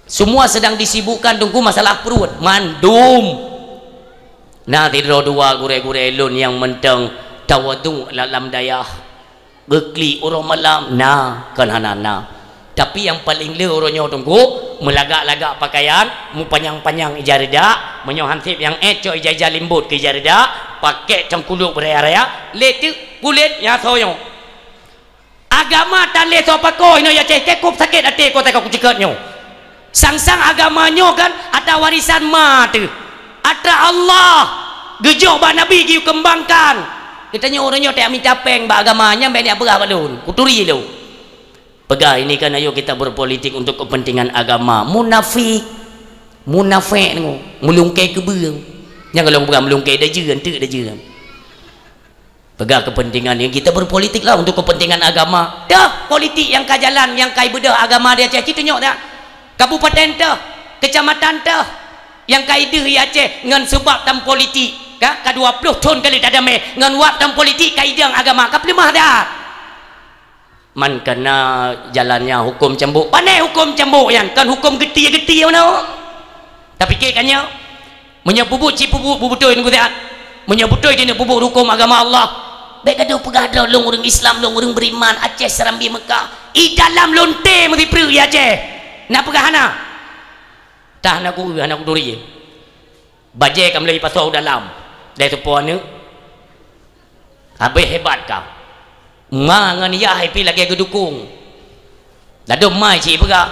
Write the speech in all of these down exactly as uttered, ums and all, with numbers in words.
Semua sedang disibukkan Teungku masalah pruet, mandum. Na sidroe dua gurée-gurée lôn nyang mantong tawadhu lam dayah, geuklik uroe malam, na, kon hana na. Tapi nyang paleng le uroe nyoe Teungku, meulagak-lagak pakaian, meupanyang-panyang ija reudak, meunyoe hanseb nyang éh cok ija-ija limbot keu ija reudak, pakék cangkuluk beuraya-raya, lé teuk kulét nyang asoe nyoe. Agama tan lé soe pakoe inoe ya Aceh, cukôp sakét até kota ka kuceukeut nyoe. Sang-sang agama nyoe kan atra warisan ma teuh. Atra Allah geujok bak Nabi geuyue keumbangkan. Geutanyoe uroe nyoe tajak mita péng bak agama nyan, bék neujak peugah bak lôn. Kuturi lôn. Peugah ini kan ayo kita berpolitik untuk kepentingan agama. Munafik. Munafék nyoe. Meulungkée keubeue. Nyang golom peugah meulungkée dajeueng, teuk dajeueng. Peugah kepentingan yang kita berpolitik lah untuk kepentingan agama. Dah politik nyang ka jalan, nyang ka ibeudôh agama di Aceh, ci tunyok dah. Kabupaten teuh, kecamatan teuh, nyang ka ideuh di Aceh ngon seubab tam politik. Ka, ka dua ploh thon kali tadamé ngon wab tam politik ka idong agama, ka peuleumah dah. Man kana jalannya hukum cambuk. Pane hukum cambuk nyan, kon hukum geutie-geutie meunan. Tapiké ka nyoe. Meunyoe peubuet cit peubuet beutôi ngon siat. Meunyoe beutôi keuneuk peubuet hukum agama Allah. Bék gadoh peugah droe lôn ureuëng Islam, lôn ureuëng beriman, Aceh Serambi Mekah. I dalam lonte meusipreuk i Aceh. Na peugah hana? Tah na ku, hana kuturi. Bajée ka meulai pasoe u dalam. Dai seupôt aneuëk. Habéh hebat ka. Ma ngon yah pih lagée geudukong. Ladôm mai cit peugah.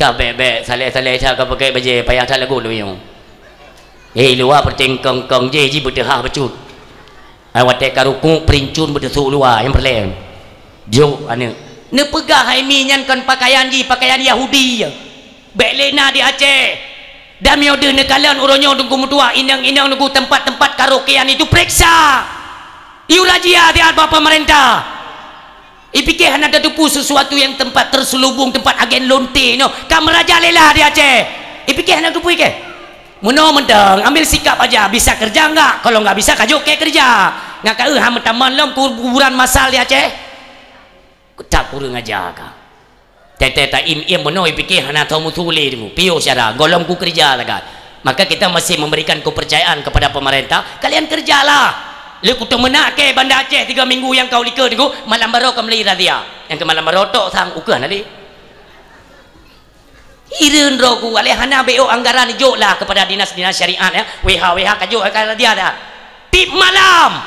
Ka bék-bék, saleh-saleh that ka pakai bajée, payah that lagu luyueng. Eh, luwa peuting kong-kong jih, jih beuteuhah bacut. Ai watée ka rukuk, peurincut beuteusuek luwa, nyang peureulée. Jok aneuëk. Neupeugah hai mi nyan kon pakaian jih, pakaian Yahudi. Bék lé na di Aceh. Dan meunyoe deuh neukalon uroe nyoe Teungku meutuah, inong-inong Teungku, tempat-tempat karaokean itu periksa. Yue razia siat bak pemerintah. Ipike hana tateupeue sesuatu nyang tempat terselubung, tempat agen lonte nyoe. Ka meurajalela di Aceh. Ipike hana tateupeue keh. Meunoe mantong, ambil sikap aja. Bisa kerja enggak? Kalau enggak bisa, kajok keh kerja. Nggak ka eu ha meutamong lom kuburan masal di Aceh. Keutak kureueng aja ka. Tete ta im-im meunoe pike hana tho meusu lé Teungku. Piôh syara, gohlom ku keureuja sagai. Maka kita masih memberikan kepercayaan kepada pemerintah, kalian kerjalah. Lé kuteumeunak keh Banda Aceh tiga minggu nyang ka u likot Teungku, malam baroe ka meulai razia. Nyang keu malam baroe tok sang ukeue na lé. Hireuen droe ku, aleh hana beu anggaran jok lah kepada dinas-dinas syariat ya. W H W H kajok ka razia dah. Tiep malam.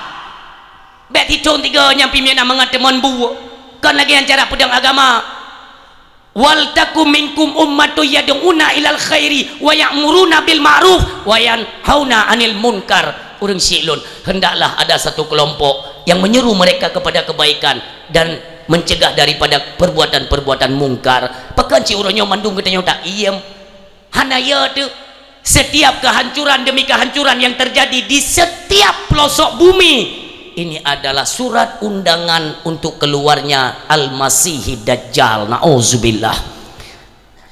Bék titong tiga nyang pih meunan mangat teumon bu. Kon lagée nyan cara peudong agama. Wal takum minkum ummatun yad'una ilal khairi wa ya'muruna bil ma'ruf wa yanhauna 'anil munkar. Ureuëng syiek lôn, hendaklah ada satu kelompok yang menyeru mereka kepada kebaikan dan mencegah daripada perbuatan-perbuatan mungkar. Pakon cit uroe nyoe mandum geutanyoe tak iem? Hana ya tu. Setiap kehancuran demi kehancuran yang terjadi di setiap pelosok bumi, ini adalah surat undangan untuk keluarnya Al-Masih Dajjal. Nauzubillah.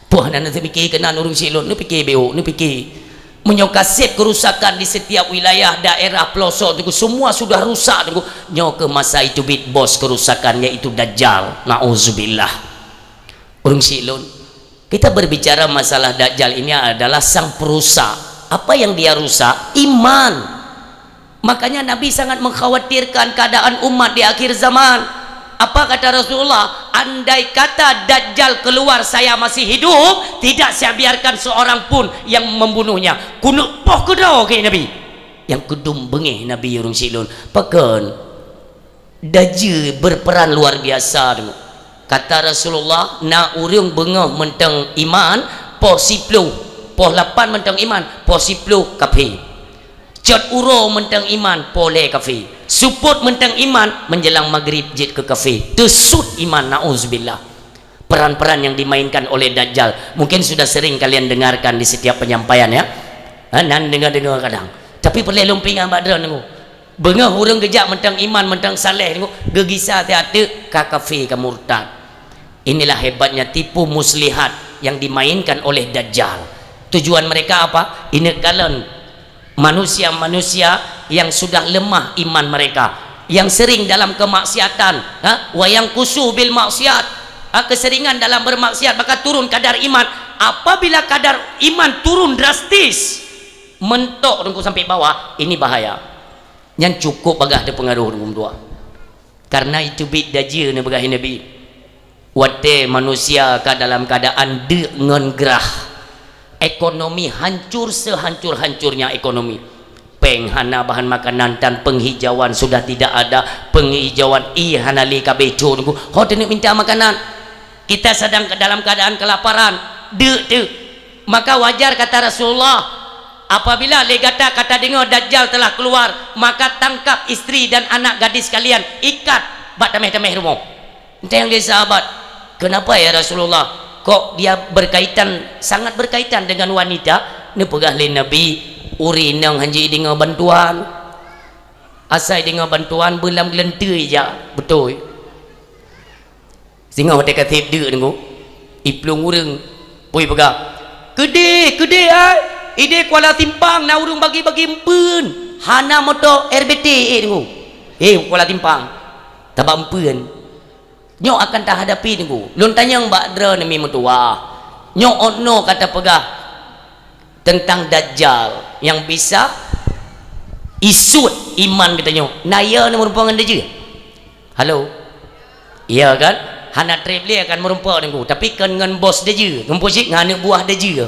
Poh hana neupike keunan ureuëng syiek lôn, neupike beu, neupike. Meunyoe ka seb kerusakan di setiap wilayah, daerah, pelosok Teungku, semua sudah rusak Teungku. Nyoe keuh masa itu bit bos kerusakan, yaitu Dajjal. Nauzubillah. Ureuëng syiek lôn, kita berbicara masalah Dajjal ini adalah sang perusak. Apa yang dia rusak? Iman. Makanya Nabi sangat mengkhawatirkan keadaan umat di akhir zaman. Apa kata Rasulullah? "Andai kata Dajjal keluar saya masih hidup, tidak saya biarkan seorang pun yang membunuhnya." Keuneuk poh keudroe keu Nabi. Nyang keudum beungéh Nabi ureuëng syiek lôn. Pakon? Dajjal berperan luar biasa Teungku. Kata Rasulullah, na ureuëng beungoh mantong iman, poh siploh, poh lapan mantong iman, poh siploh kafé. Cot uroe mantong iman, poh lhée kafé. Seupôt mantong iman, menjelang maghrib jeuet keu kafé. Teusut iman, nauzubillah. Peran-peran yang dimainkan oleh Dajjal. Mungkin sudah sering kalian dengarkan di setiap penyampaian, ya. Ha, nan deungoe-deungoe kadang. Tapi peureulée lôn peuingat bak droeneuh. Beungoh ureuëng geujak mantong iman, mantong saleh, geugisa siat teuk ka kafé, ka murtad. Inilah hebatnya tipu muslihat yang dimainkan oleh Dajjal. Tujuan mereka apa? Ineukalon manusia-manusia yang sudah lemah iman mereka, yang sering dalam kemaksiatan, ha? Wa yanqusu bil maksiat, ha? Keseringan dalam bermaksiat, maka turun kadar iman. Apabila kadar iman turun drastis, mentok Teungku sampai bawah, ini bahaya. Nyan cukup bagah teupeungaruh Teungku meutuah. Karena itu bit dajeu neupeugah Nabi. Watée manusia ka dalam keadaan deuk ngon grah, ekonomi hancur sehancur-hancurnya ekonomi. Péng hana bahan makanan dan penghijauan sudah tidak ada, penghijauan ie hana lé ka bécok Teungku. Ho teuneuk minta makanan. Kita sedang ke dalam keadaan kelaparan, deuk teuk. Maka wajar kata Rasulullah, apabila lé gata ka tadeungoe Dajjal telah keluar, maka tangkap istri dan anak gadis kalian, ikat bak taméh-taméh rumoh. Tanyong lé sahabat, "Kenapa ya Rasulullah? Kok dia berkaitan, sangat berkaitan dengan wanita?" Neupeugah lé Nabi, "Ureuëng inong hana jideungoe bantuan. Asai deungoe bantuan, beulam geuleunteue ija." Beutôi. Singoh watée ka seb deuk Teungku, iplueng ureuëng, pui peugah, "Keudeh, keudeh ai! Ideh Kuala Simpang na ureuëng bagi-bagi empeuen, hana moto R B T eh Teungku. Eh, Kuala Simpang, taba empeuen." Nyoe akan tahadapi Teungku. Lôn tanyong bak droeneuh mi meutuwah. Nyoe ono ka tapeugah tentang Dajjal yang bisa isut iman geutanyoe. Na ya neu meurumpok ngon dajeu? Halo? Iya kan? Hana treb lé akan meurumpok Teungku, tapi kon ngon bos dajeu, meurumpok cit ngon aneuk buah dajeu.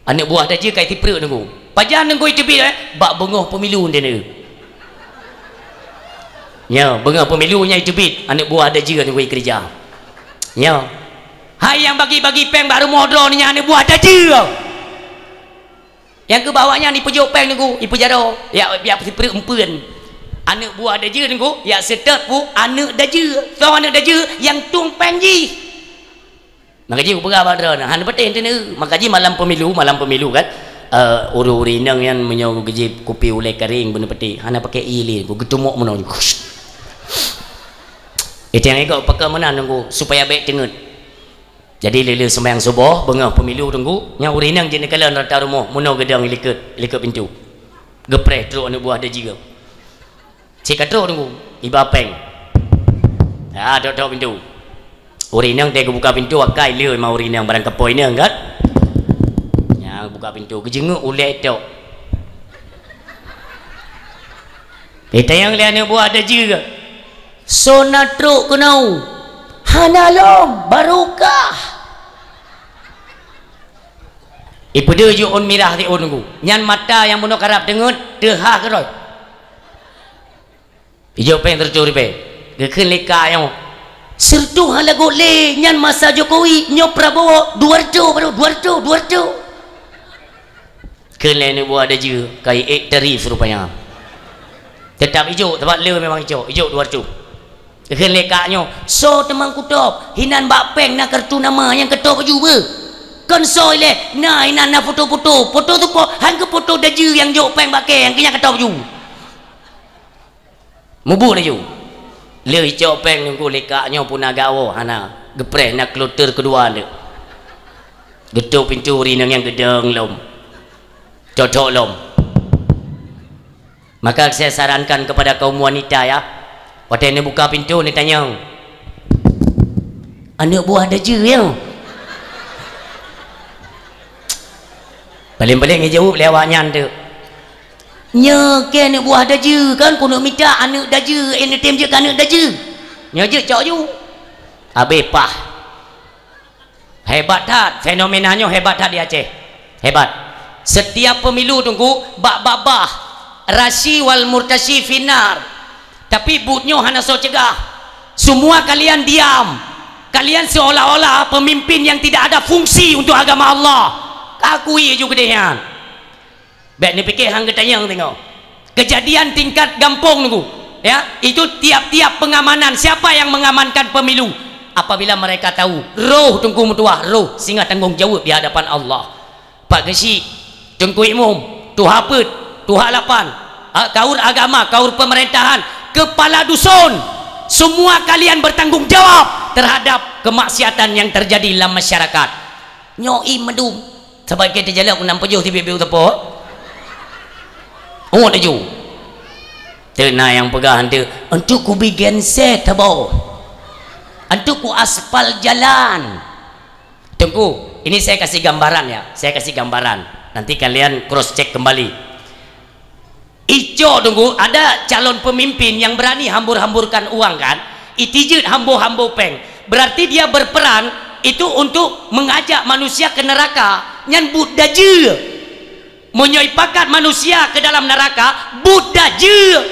Aneuk buah dajeu ka iteuprek Teungku. Pajan Teungku iteubiet, eh? Bak beungoh pemilu nyan. Nya, beungoh pemilu nyan iteubiet, aneuk buah dajeu Teungku ikeureuja. Nya. Hai nyang bagi-bagi péng bak rumoh droeneuh nyan aneuk buah dajeu. Nyang keu bak awaknyan ipeujok péng Teungku, ipeujaro, yak, yak sipreuk empeuen. Aneuk buah dajeu Teungku, yak seutôt pu aneuk dajeu. Soe aneuk dajeu nyang tueng péng jih. Maka jih kupeugah bak droeneuh, hana patéh teuneuk. Maka jih malam pemilu, malam pemilu kan, eh, ureuëng-ureuëng inong nyan meunyoe geujép kupi ulée karéng beuneupeuteh, hana pakai ie lé, geutumok meunoe. Itu nyang ikot pakai meunan Teungku, supaya bék teungeut. Jadi lé-lé seumayang suboh, beungoh pemilu Teungku, nyang ureuëng inong jeuet neukalon rata rumoh, meunoe geudong likot, likot pintoe. Geupreh trok aneuk buah dajeu. Cit ka trok Teungku, iba péng. Ha, tok-tok pintoe. Ureuëng inong teuh geubuka pintoe, akai lé ma ureuëng inong barang kapoe inong kan. Nyang buka pintoe, geujeungeuk ulée tok. Itanyong lé aneuk buah dajeu. Soe na trok keunoe? Hana lom, barokah. Ipeudeuh ju ôn mirah siôn Teungku. Nyan mata nyang bunoe karab teungeut, teuhah keudroe. Ijok péng sireutoh ribée. Geukheun lé kak nyoe, "Sireutoh hana göt lé, nyan masa Jokowi, nyoe Prabowo, dua reutôh baru, dua reutôh, dua reutôh." Kheun lé aneuk buah dajeu, ka iék tarif rupanya. Teutap ijok, sabab le memang ijok, ijok dua reutôh. Kheun lé kak nyoe, "Soe teuma kutôb, hinan bak péng na kartu nama nyang katôb baju beuh? Kon soe ilée, na hinan na foto-foto, foto tu po, han keu foto dajeu nyang jok péng bak kée, nyang keu nyan katôb baju." Mubuet laju. Le icok péng Teungku lé kak nyoe puna gawoe hana. Geupreh na kloter keudua nteuk. Geutôp pintoe ureuëng inong nyan geudong lom. Cocok lom. Maka saya sarankan kepada kaum wanita ya, watée neubuka pintoe neutanyong, "Aneuk buah dajeu ya?" Paléng-paléng geujaweueb lé awaknyan teuk. Nyoe kée aneuk buah dajeu kan, keuneuk mita aneuk dajeu, eh, neutem jeuet keu aneuk dajeu. Nyoe jeuet cok ju. Habéh pah. Hebat that, fenomena nyoe hebat that di Aceh. Hebat. Setiap pemilu Teungku, bak babah, rasyi wal murtasyi finnar. Tapi buet nyoe hana soe cegah. Semua kalian diam. Kalian seolah-olah pemimpin yang tidak ada fungsi untuk agama Allah. Ka akui ju keudeh nyan. Bék neupike han geutanyong singoh. Kejadian tingkat gampông Teungku, ya, itu tiap-tiap pengamanan, siapa yang mengamankan pemilu? Apabila mereka tahu, roh Teungku meutuah, roh singoh tanggong jaweueb di hadapan Allah. Pak Geuchik, Teungku Imum, Tuha Peuet, Tuha Lapan, a, kaur agama, kaur pemerintahan, kepala dusun, semua kalian bertanggung jawab terhadap kemaksiatan yang terjadi dalam masyarakat. Nyoe ie meudum. Sabab keu teujalak u nam peujoh tibieu-bieu teupot. Oh, laju. Teuna nyang peugah hantu, "Untuk kubi genset haba. Untuk ku aspal jalan." Teungku, Ini saya kasih gambaran ya, saya kasih gambaran. Nanti kalian cross check kembali. Icok tunggu, ada calon pemimpin yang berani hambur-hamburkan uang kan? Itijeuet hambô-hambô péng. Berarti dia berperan itu untuk mengajak manusia ke neraka. Nyan buet dajeu. Meunyoe ipakat manusia ke dalam neraka, buet dajeu.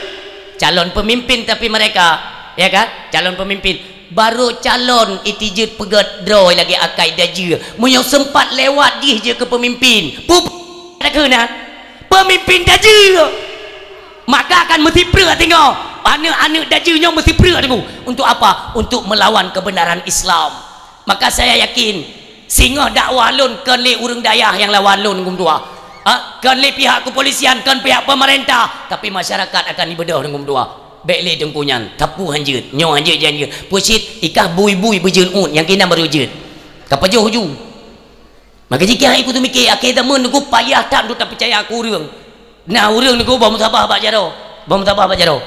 Calon pemimpin tapi mereka, ya kan? Calon pemimpin. Baru calon itijeuet peugét droe lagée akai dajeu. Meunyoe sempat lewat jih je ke pemimpin. Pu-, pu-, takheun kan? Pemimpin dajeu. Maka akan meusipreuk teungoh. Aneuk-aneuk dajeu nyoe meusipreuk teungoh. Untuk apa? Untuk melawan kebenaran Islam. Maka saya yakin, singoh dakwah lôn kon lé ureuëng dayah nyang lawan lôn, Teungku Meutuah. Ha? Kon lé pihak kepolisian, kon pihak pemerintah, tapi masyarakat akan ibeudôh, Teungku Meutuah. Bék lé teungku nyan, tapu hanjeuet, nyoe hanjeuet, nyan hanjeuet. Peue cit, ikah bui-bui beujeuet uet, nyang keunan baru jeuet. Ka pajoh ju. Maka jih keu hai kutu miké, akhé zaman nyoe payah that untuk tapeucaya keu ureuëng. Nah, ureuëng nyoe boh meusaboh bak jaroe, boh meusaboh bak jaroe.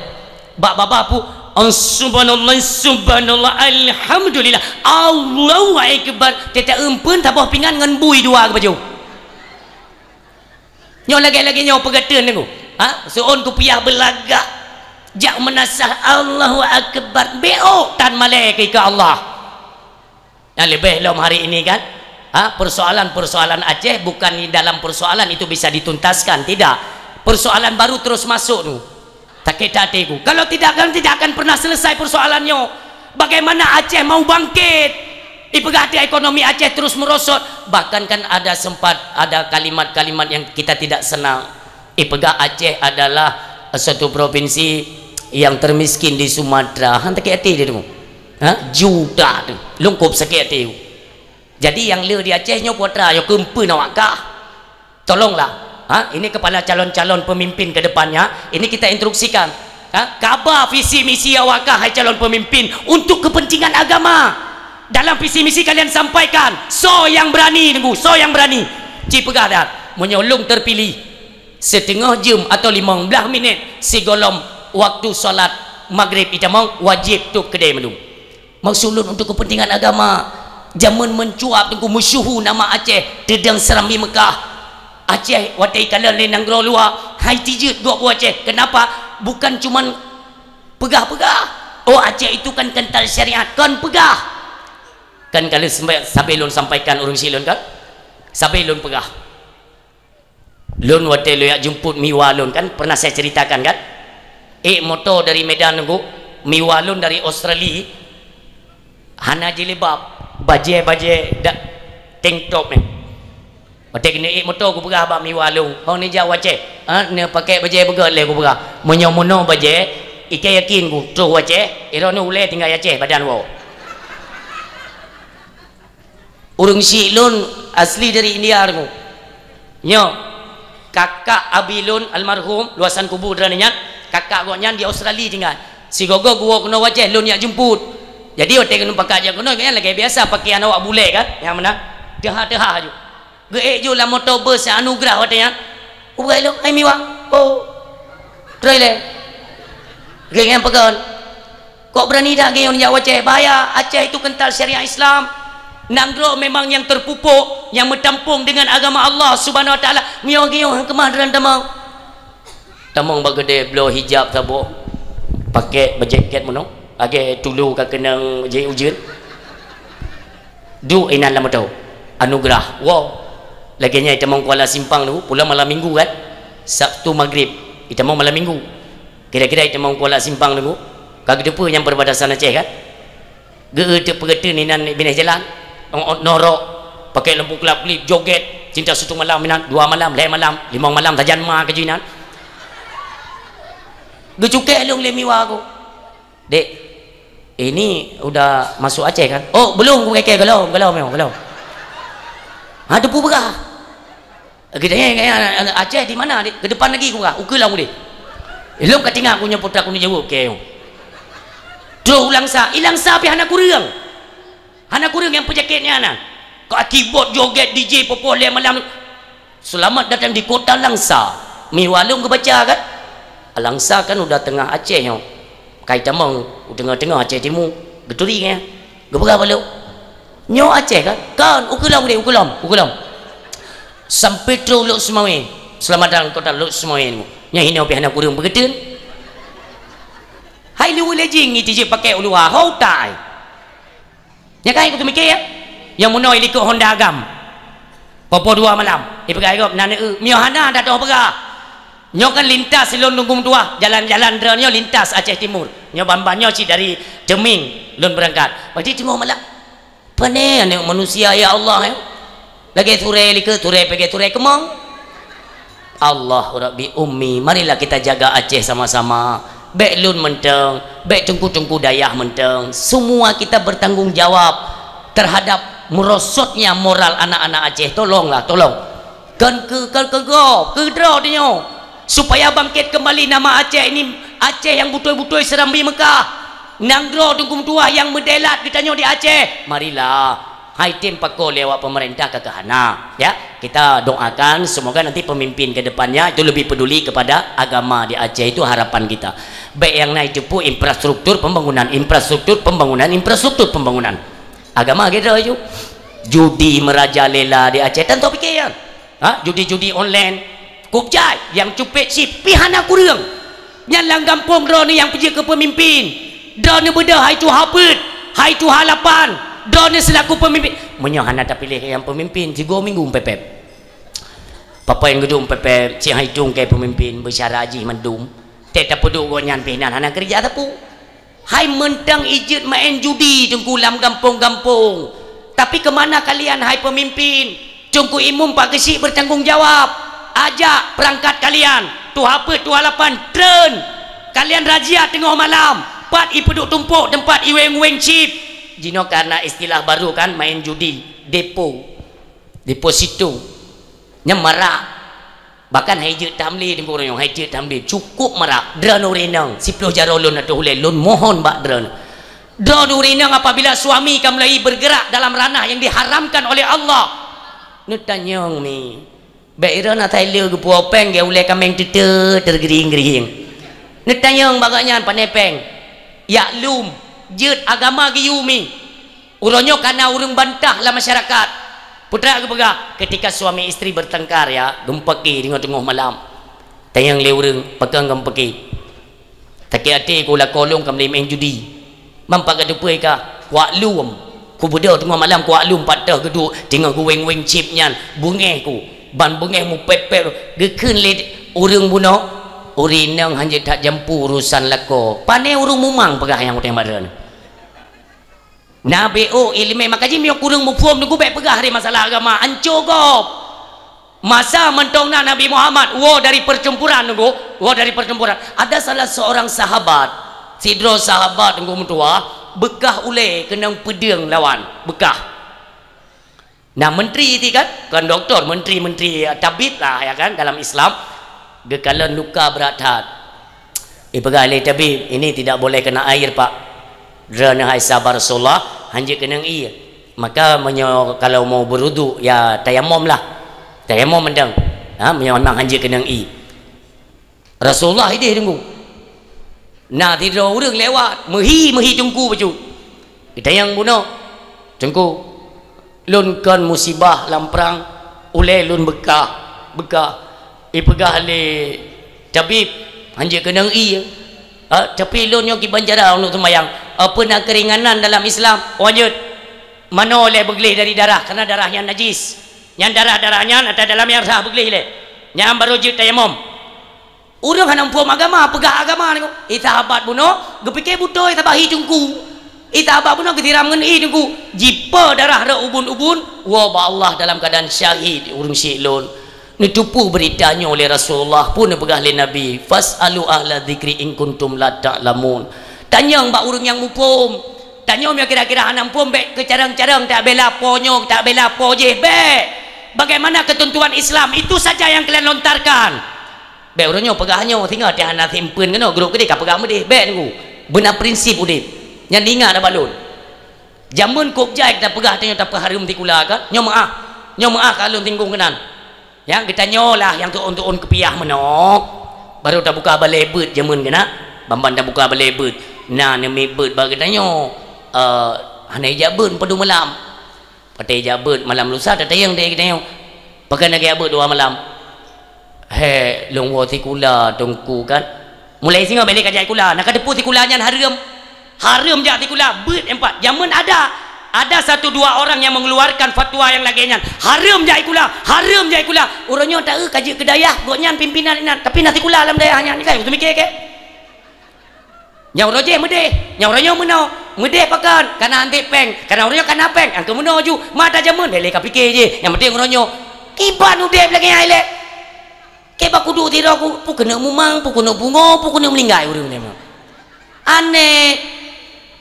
Bak babah pu, "Oh, subhanallah, subhanallah, alhamdulillah, Allahu akbar." Teuta eumpeuen saboh pingan ngon bui dua geupajoh. Nyoe lagée-lagée nyoe peugatan nyoe. Ha? Seuôn kupiah beulagak. Jak meunasah Allahu akbar. Bék tan malée keu Allah. Nah, leubeh lom hari ini kan, ha, persoalan-persoalan Aceh bukan di dalam persoalan itu bisa dituntaskan, tidak. Persoalan baru terus masuk tu. Sakét até ku. Kalau tidak kan tidak akan pernah selesai persoalan nyoe. Bagaimana Aceh mau bangkit? Ipeugah até ekonomi Aceh terus merosot. Bahkan kan ada sempat ada kalimat-kalimat yang kita tidak senang. Ipeugah Aceh adalah suatu provinsi yang termiskin di Sumatera. Han sakét até dia tu. Ha? Juta tu. Lungkup sakét até. Jadi yang le di Aceh nyoe putra nyoe keumpeuen awak kah. Tolonglah. Ha? Ini kepala calon-calon pemimpin ke depannya. Ini kita instruksikan. Ha? Kaba visi misi awak kah hai calon pemimpin untuk kepentingan agama. Dalam visi misi kalian sampaikan, so yang berani nunggu, so yang berani. Ci peugah dah, meunyoe lôn terpilih, Siteungoh jeuem atau limong blaih minét sigohlom waktu salat magrib itamong wajéb tôb keudè mandum. Maksud lôn untuk kepentingan agama, jameun meucuab teungku meusyuhu nama Aceh teudong Serambi Meukah. Aceh watèe ikalon lé nanggroe luwa, hai tijeuet gob u Aceh. Kenapa? Bukan cuman peugah-peugah, "Oh, Aceh itu kan kental syariat." Kon peugah. Kan kalau sampai, sampai lôn sampaikan ureueng syiek lôn kan? Sampai lôn peugah. Lôn watèe lôn jak jemput miwa lôn kan, pernah saya ceritakan kan? Ék moto dari Medan nunggu, miwa lôn dari Australia, hana jilbab, bajèe-bajèe dak tank top nyan. Watèe keuneuk ék moto kupeugah bak miwa lôn, "Ho neujak u Aceh?" "Ha, neupakèk bajèe beugöt lé," kupeugah. "Meunyoe meunoe bajèe, i ka yakin ku troh u Aceh, droeneuh ulèe tinggai Aceh badan woe." Ureueng syiek lôn asli dari India nyoe. Nyoe, kakak abi lôn almarhum, luasan kubu droeneuh nyan, kakak gobnyan di Australia tinggai. Sigoe-goe geuwoe keunoe u Aceh, lôn jak jemput. Jadi, watèe keunoe pakat jak keunoe, nyan lagèe biasa, pakaian awak bulèe kan, nyang meunan. Teuha-teuha aju. Geuék ju lam moto bus Anugerah watèe nyan. Ubeurah ilôn, "Hai miwa." "Oh." Troh ilèe. Geuék nyan peugah. "Kok berani dak geuh jak u Aceh?" "Bahaya, Aceh itu kental syariat Islam. Nanggroe memang nyang terpupuk, nyang meutampong dengan agama Allah Subhanahu Wa Taala. Meunyoe geuh han keumah droeneuh tamong." Tamong bak keudè bloe hijab saboh, pakèk bajèe kèt meunoe, lagèe tulu ka keunong jih ujeuen. Duek inan lam moto. Anugerah. Woe. Lagèe nyan itamong Kuala Simpang tu, pulang malam minggu kan? Sabtu magrib. Itamong malam minggu. Kira-kira itamong Kuala Simpang tu, ka geuteupeue nyang perbatasan Aceh kan? Geu-, teupeugah inan binéh jalan, ôt-ôt norok, pakèk lampu kelap-kelip, jogét, cinta satu malam inan, dua malam, lhèe malam, limong malam, sajan ma keujih inan. Geucukèe lôn lé miwa ku. "Dek, ini udah masuk Aceh kan?" "Oh, belum," ku kheun, "belum, belum, belum." Ha, teupeue peugah. Geutanyong, "Aceh di mana, Dek?" "Ke depan lagi," ku peugah, "ukeue lom udeh." Ilôn ka teuingat ku nyoe putra ku neujaweueb keu. Troh u Langsa, i Langsa pih hana kureueng. Hana kureueng nyang peujakét nyan na. Ka kibot jogét D J poh-poh lhèe malam. Selamat datang di kota Langsa. Miwa lôn geubaca kan? Langsa kan udah tengah Aceh nyoe. Ka itamong u teungoh-teungoh Aceh Timu. Geuturi nyan. Geupeugah bak lôn. Nyoe Aceh kan? Kan, ukeue lom deh, ukeue lom, ukeue lom. Sampai trok Lhokseumawe. Seulamatan kota Lhokseumawe nyoe. Nyoe hinoe pih hana kureueng peugeuteuet. Hai lu lé jing ngi tijeuet pakai uluwa, ho utai. Nya kan, ikut mikir ya? Nyang meunoe ilikot Honda agam. Popo dua malam. Ipeugah gob, na neu-eu. Mio hana, dak toh peugah. Nyoe kan lintas lôn Teungku meutuah. Jalan-jalan droeneuh nyoe lintas Aceh Timur. Nyoe ban-ban nyoe cit dari Ceuming lôn beurangkat. Berarti teungoh malam. Pane aneuk manusia, ya Allah, ya. Lagèe turée likot, turée pegée, turée keumong. Allah Rabbi Ummi, marilah kita jaga Aceh sama-sama. Bèk lôn mantong, bèk teungku-teungku dayah mantong. Semua kita bertanggung jawab terhadap merosotnya moral anak-anak Aceh. Tolonglah, tolong. Kon keu, kon keu gob, keu droe tanyoe. Supaya bangkit kembali nama Aceh ini, Aceh yang beutôi-beutôi Serambi Mekah. Nanggroe Teungku meutuah nyang meudelat geutanyoe di Aceh. Marilah. Hai tem pakoe lé awak pemerintah ka keuhana, ya. Kita doakan semoga nanti pemimpin ke depannya itu lebih peduli kepada agama di Aceh, itu harapan kita. Bèk nyang na itu pun infrastruktur pembangunan, infrastruktur pembangunan, infrastruktur pembangunan. Agama gitu itu. Judi merajalela di Aceh, tanpa pikiran. Ha, judi-judi online. Kok jai nyang cupet chip pih hana kureueng. Nyan lam gampông droeneuh nyang peujeuet keu peumimpin. Droeneuh beudôh hai tuha peuet, hai tuha lapan. Droeneuh seulaku peumimpin. Meunyoe hana tapiléh nyang peumimpin, sigoe minggu meupepet. Papa nyang geuduek meupepet, si hai tungkée peumimpin, beusyara jih mandum. Tét tapeuduek gobnyan pih nan hana keureuja sapeue. Hai mantong ijeuet maén judi Teungku lam gampông-gampông. Tapi keumana kalian hai peumimpin? Teungku Imum Pak Geuchik bertanggung jawab. Ajak perangkat kalian, tuha peuet, tuha lapan, treun. Kalian razia teungoh malam, pat ipeuduek tumpôk teumpat iweng-weng chip. Jinoe karena istilah baru kan, maén judi, depo. Deposito. Nyan marak. Bahkan hai jeuet tamlé Teungku, ureueng hai jeuet tamlé, cukup marak. Droeneuh ureueng inong, siploh jaroe lôn ateueh ulèe, lôn mohon bak droeneuh. Droeneuh ureueng inong, apabila suami ka mulai bergerak dalam ranah yang diharamkan oleh Allah, neutanyong mi. Bèk droeneuh asai le geupuwoe péng, geu ulèe kaméng teute teugrieng-grieng. Neutanyong bak gobnyan, pane péng. Jak lom, jeuet agama geuyue mi. Uroe nyoe ka na ureueng bantah lam masyarakat. Peue teuma geupeugah, ketika suami istri bertengkar, ya, geumeupaké deungon teungoh malam. Tanyong lé ureueng, pakon geumeupaké? Sakét até ku lakoe lôn ka meulé maén judi. Mam pat ka teupeue ka, kuak lom. Kubeudôh teungoh malam kuak lom pat teuh geuduek, teungoh geuweng-weng chip nyan, beungéh ku. Ban beungéh mupép-pép, geukheun lé ureueng bunoe, ureueng inong hanjeuet that jampu urusan lakoe. Pane ureueng mumang peugah nyang utang bak droeneuh. Na B O ileumèe maka jih meunyoe kureueng muphom Teungku bèk peugah lé masalah agama, anco gob. Masa mantong na Nabi Muhammad woe dari percampuran Teungku, woe dari percampuran. Ada salah seorang sahabat, sidroe sahabat Teungku meutuah, beukah ulèe keunong peudeueng lawan, beukah. Nah, menteri itu kan, bukan doktor, menteri-menteri, ya, tabib lah, ya kan, dalam Islam. Geukalon luka brat that. Ipeugah lé tabib, "Ini tidak boleh kena air, Pak." Droeneuh hai sahabat Rasulullah, hanjeuet keunong ié. Maka meunyoe kalau mau berwudu, ya tayamum lah. Tayamum mantong. Ha, meunyoe memang hanjeuet keunong ié. Rasulullah idéh Teungku. Na sidroe ureueng lewat, meuhi-meuhi Teungku bacut. Geutanyong bunoe, "Teungku, lôn kon musibah lam prang, ulèe lôn beukah, beukah." Ipeugah lé tabib, "Hanjeuet keunong ié. Ha, tapi lôn nyoe kiban cara lôn seumayang. Apeue na keuringanan dalam Islam?" "Oh, jeuet. Manoe lé beugleh dari darah, karena darah nyan najis. Nyan darah-darah nyan ata dalam nyang sah beugleh lé. Nyan barô jeuet tayamum." Ureueng hana muphom agama, peugah agama nyoe. Ié sahabat bunoe, geupike beutôi saban hi Teungku. Ié sahabat bunoe geusiram ngon ié Teungku. Jipe darah rot ubun-ubun, woe bak Allah dalam keuadaan syahid ureueng syik lôn. Neuteupeue beurita nyoe lé Rasulullah, peue neupeugah lé Nabi, "Fas'alu ahla dzikri in kuntum la ta'lamun." Tanyong bak ureueng nyang muphom. Tanyoe meunyoe kira-kira hana muphom, bèk keucarông-carông, tabela po nyoe, tabela po jéh, bèk. Bagaimana ketentuan Islam, itu saja yang kalian lontarkan. Bèk uroe nyoe peugah nyoe, singoh teuh hana simpeuen keunoe, grup keudeh ka peugah meudeh. Bèk Teungku. Beuna prinsip udeb. Nyan ingat bak lôn. Jameun kôb jai ka tapeugah tanyoe tapeuhareuem sikula kan? Nyoe meu'ah. Nyoe meu'ah ka lôn singgung keunan. Nyang geutanyoe lah nyang tu'on-tu'on keupiah meunoe. Barô tabuka balèe beuet jameun keunan. Ban-ban tabuka balèe beuet. Na neumiet beuet bak geutanyoe. Eh, hana ijak beuet padum malam. Watée jak beuet malam lusa, tatayang deh geutanyoe. Pakon lagée jak beuet dua malam? He, lôn woe sikula teungku kan. Mulai singoh bék lé ka jak sikula, na ka teupeu sikula nyan hareuem. Hareuem jak sikula, beuet empat. Jameun ada, ada satu dua orang yang mengeluarkan fatwa yang lagée nyan. Hareuem jak sikula, hareuem jak sikula. Uroe nyoe taeu ka jeuet keu dayah, gobnyan pimpinan inan, tapi na sikula lam dayah nyan, kan? Teumiké keu? Nyang uroe jéh meudeh, nyang uroe nyoe meunoe. Meudeh pakon? Kana anté péng. Kana uroe nyoe kana péng, angkeu meunoe ju. Ma tajameun, lé-lé ka pike jih. Nyang penting uroe nyoe. Kiban udeb lagée nyan ilée. Keu bak kudu sidroe ku, peu keuneuk mumang, peu keuneuk pungo, peu keuneuk meuninggai ureuëng nyan. Aneh.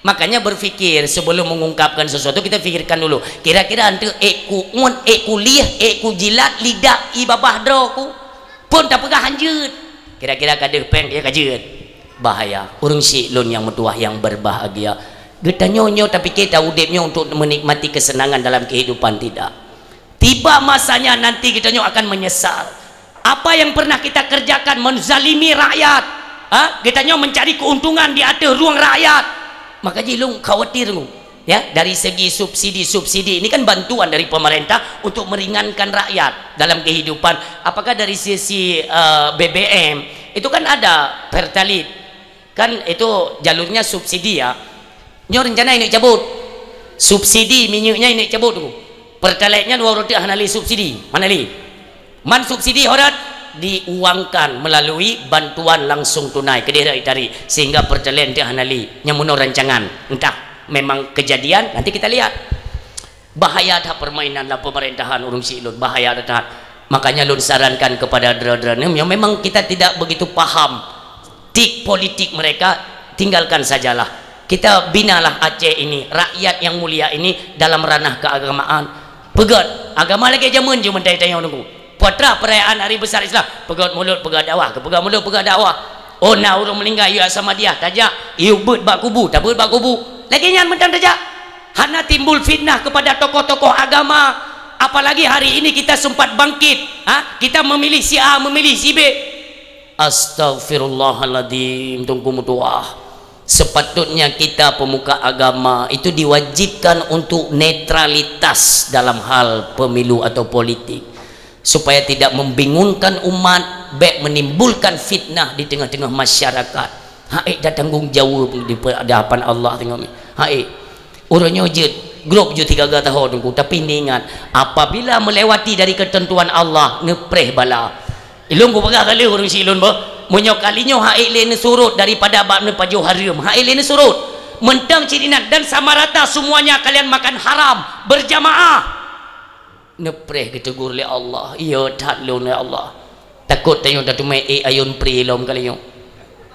Makanya berpikir sebelum mengungkapkan sesuatu, kita pikirkan dulu. Kira-kira anteuk ék ku uet, ék ku lieh, ék ku jilat lidah i babah droe ku. Phon tapeugah hanjeuet. Kira-kira ka deuh péng, ya ka jeuet. Bahaya. Ureuëng syik lôn nyang meutuwah nyang berbahagia. Geutanyoe nyoe tapike taudeb nyoe untuk menikmati kesenangan dalam kehidupan, tidak. Tiba masanya nanti geutanyoe akan menyesal. Apa yang pernah kita kerjakan menzalimi rakyat, ha? Geutanyoe mencari keuntungan di ateueh rueng rakyat. Maka jih lôn khawatir ngu. Ya, dari segi subsidi-subsidi, ini kan bantuan dari pemerintah untuk meringankan rakyat dalam kehidupan. Apakah dari sisi, eh, B B M, itu kan ada Pertalite. Kan itu jalurnya subsidi ya. Nyoe rencana ini cabut. Subsidi minyeuknya ini cabut tu. Pertalite-nya dua roti hana lé subsidi, mana lé? Man subsidi horat diuangkan melalui bantuan langsung tunai keudeh itarik, sehingga Pertalite teu hana lé. Nyang meunoe rancangan, entah memang kejadian, nanti kita lihat. Bahaya that permainan dalam pemerintahan ureuëng syik lôn, bahaya that. Makanya lôn sarankan kepada dera-dera nyang memang kita tidak begitu paham tik politik mereka, tinggalkan sajalah. Kita binalah Aceh ini, rakyat yang mulia ini dalam ranah keagamaan. Peugét, agama lagée jameun ju meuntang tanyoe nunggu. Putra perayaan hari besar Islam, peugét mulut, peugét dakwah, peugét mulut, peugét dakwah. Oh, na ureuëng meuninggai, yue Ahmadiyah, tajak, yue beuet bak kubu, tabeuet bak kubu. Lagée nyan mantong tajak. Hana timbul fitnah kepada tokoh-tokoh agama. Apalagi hari ini kita sempat bangkit, ha? Kita memilih si A, memilih si B. Astagfirullahaladzim, teungku meutuwah. Sepatutnya kita pemuka agama itu diwajibkan untuk netralitas dalam hal pemilu atau politik, supaya tidak membingungkan umat, bék menimbulkan fitnah di tengah-tengah masyarakat. Haék dak tanggung jaweueb di pe-, di hadapan Allah teungoh mi. Haék. Uroe nyoe jeuet, grob jeuet tiga-tiga tahun teungku, tapi neuingat, apabila melewati dari ketentuan Allah, neupreh bala. Ilôn kupeugah kali ureuëng syik lôn beuh, meunyoe kali nyoe haék lé neusurot daripada bab neupajoh hareuem, haék lé neusurot. Mantong cit inan dan sama rata semuanya kalian makan haram berjamaah. Neupreh geutegur lé Allah, "Iya that lôn, ya Allah." Takot tanyoe tateumé ék ayôn pri lom kali nyoe.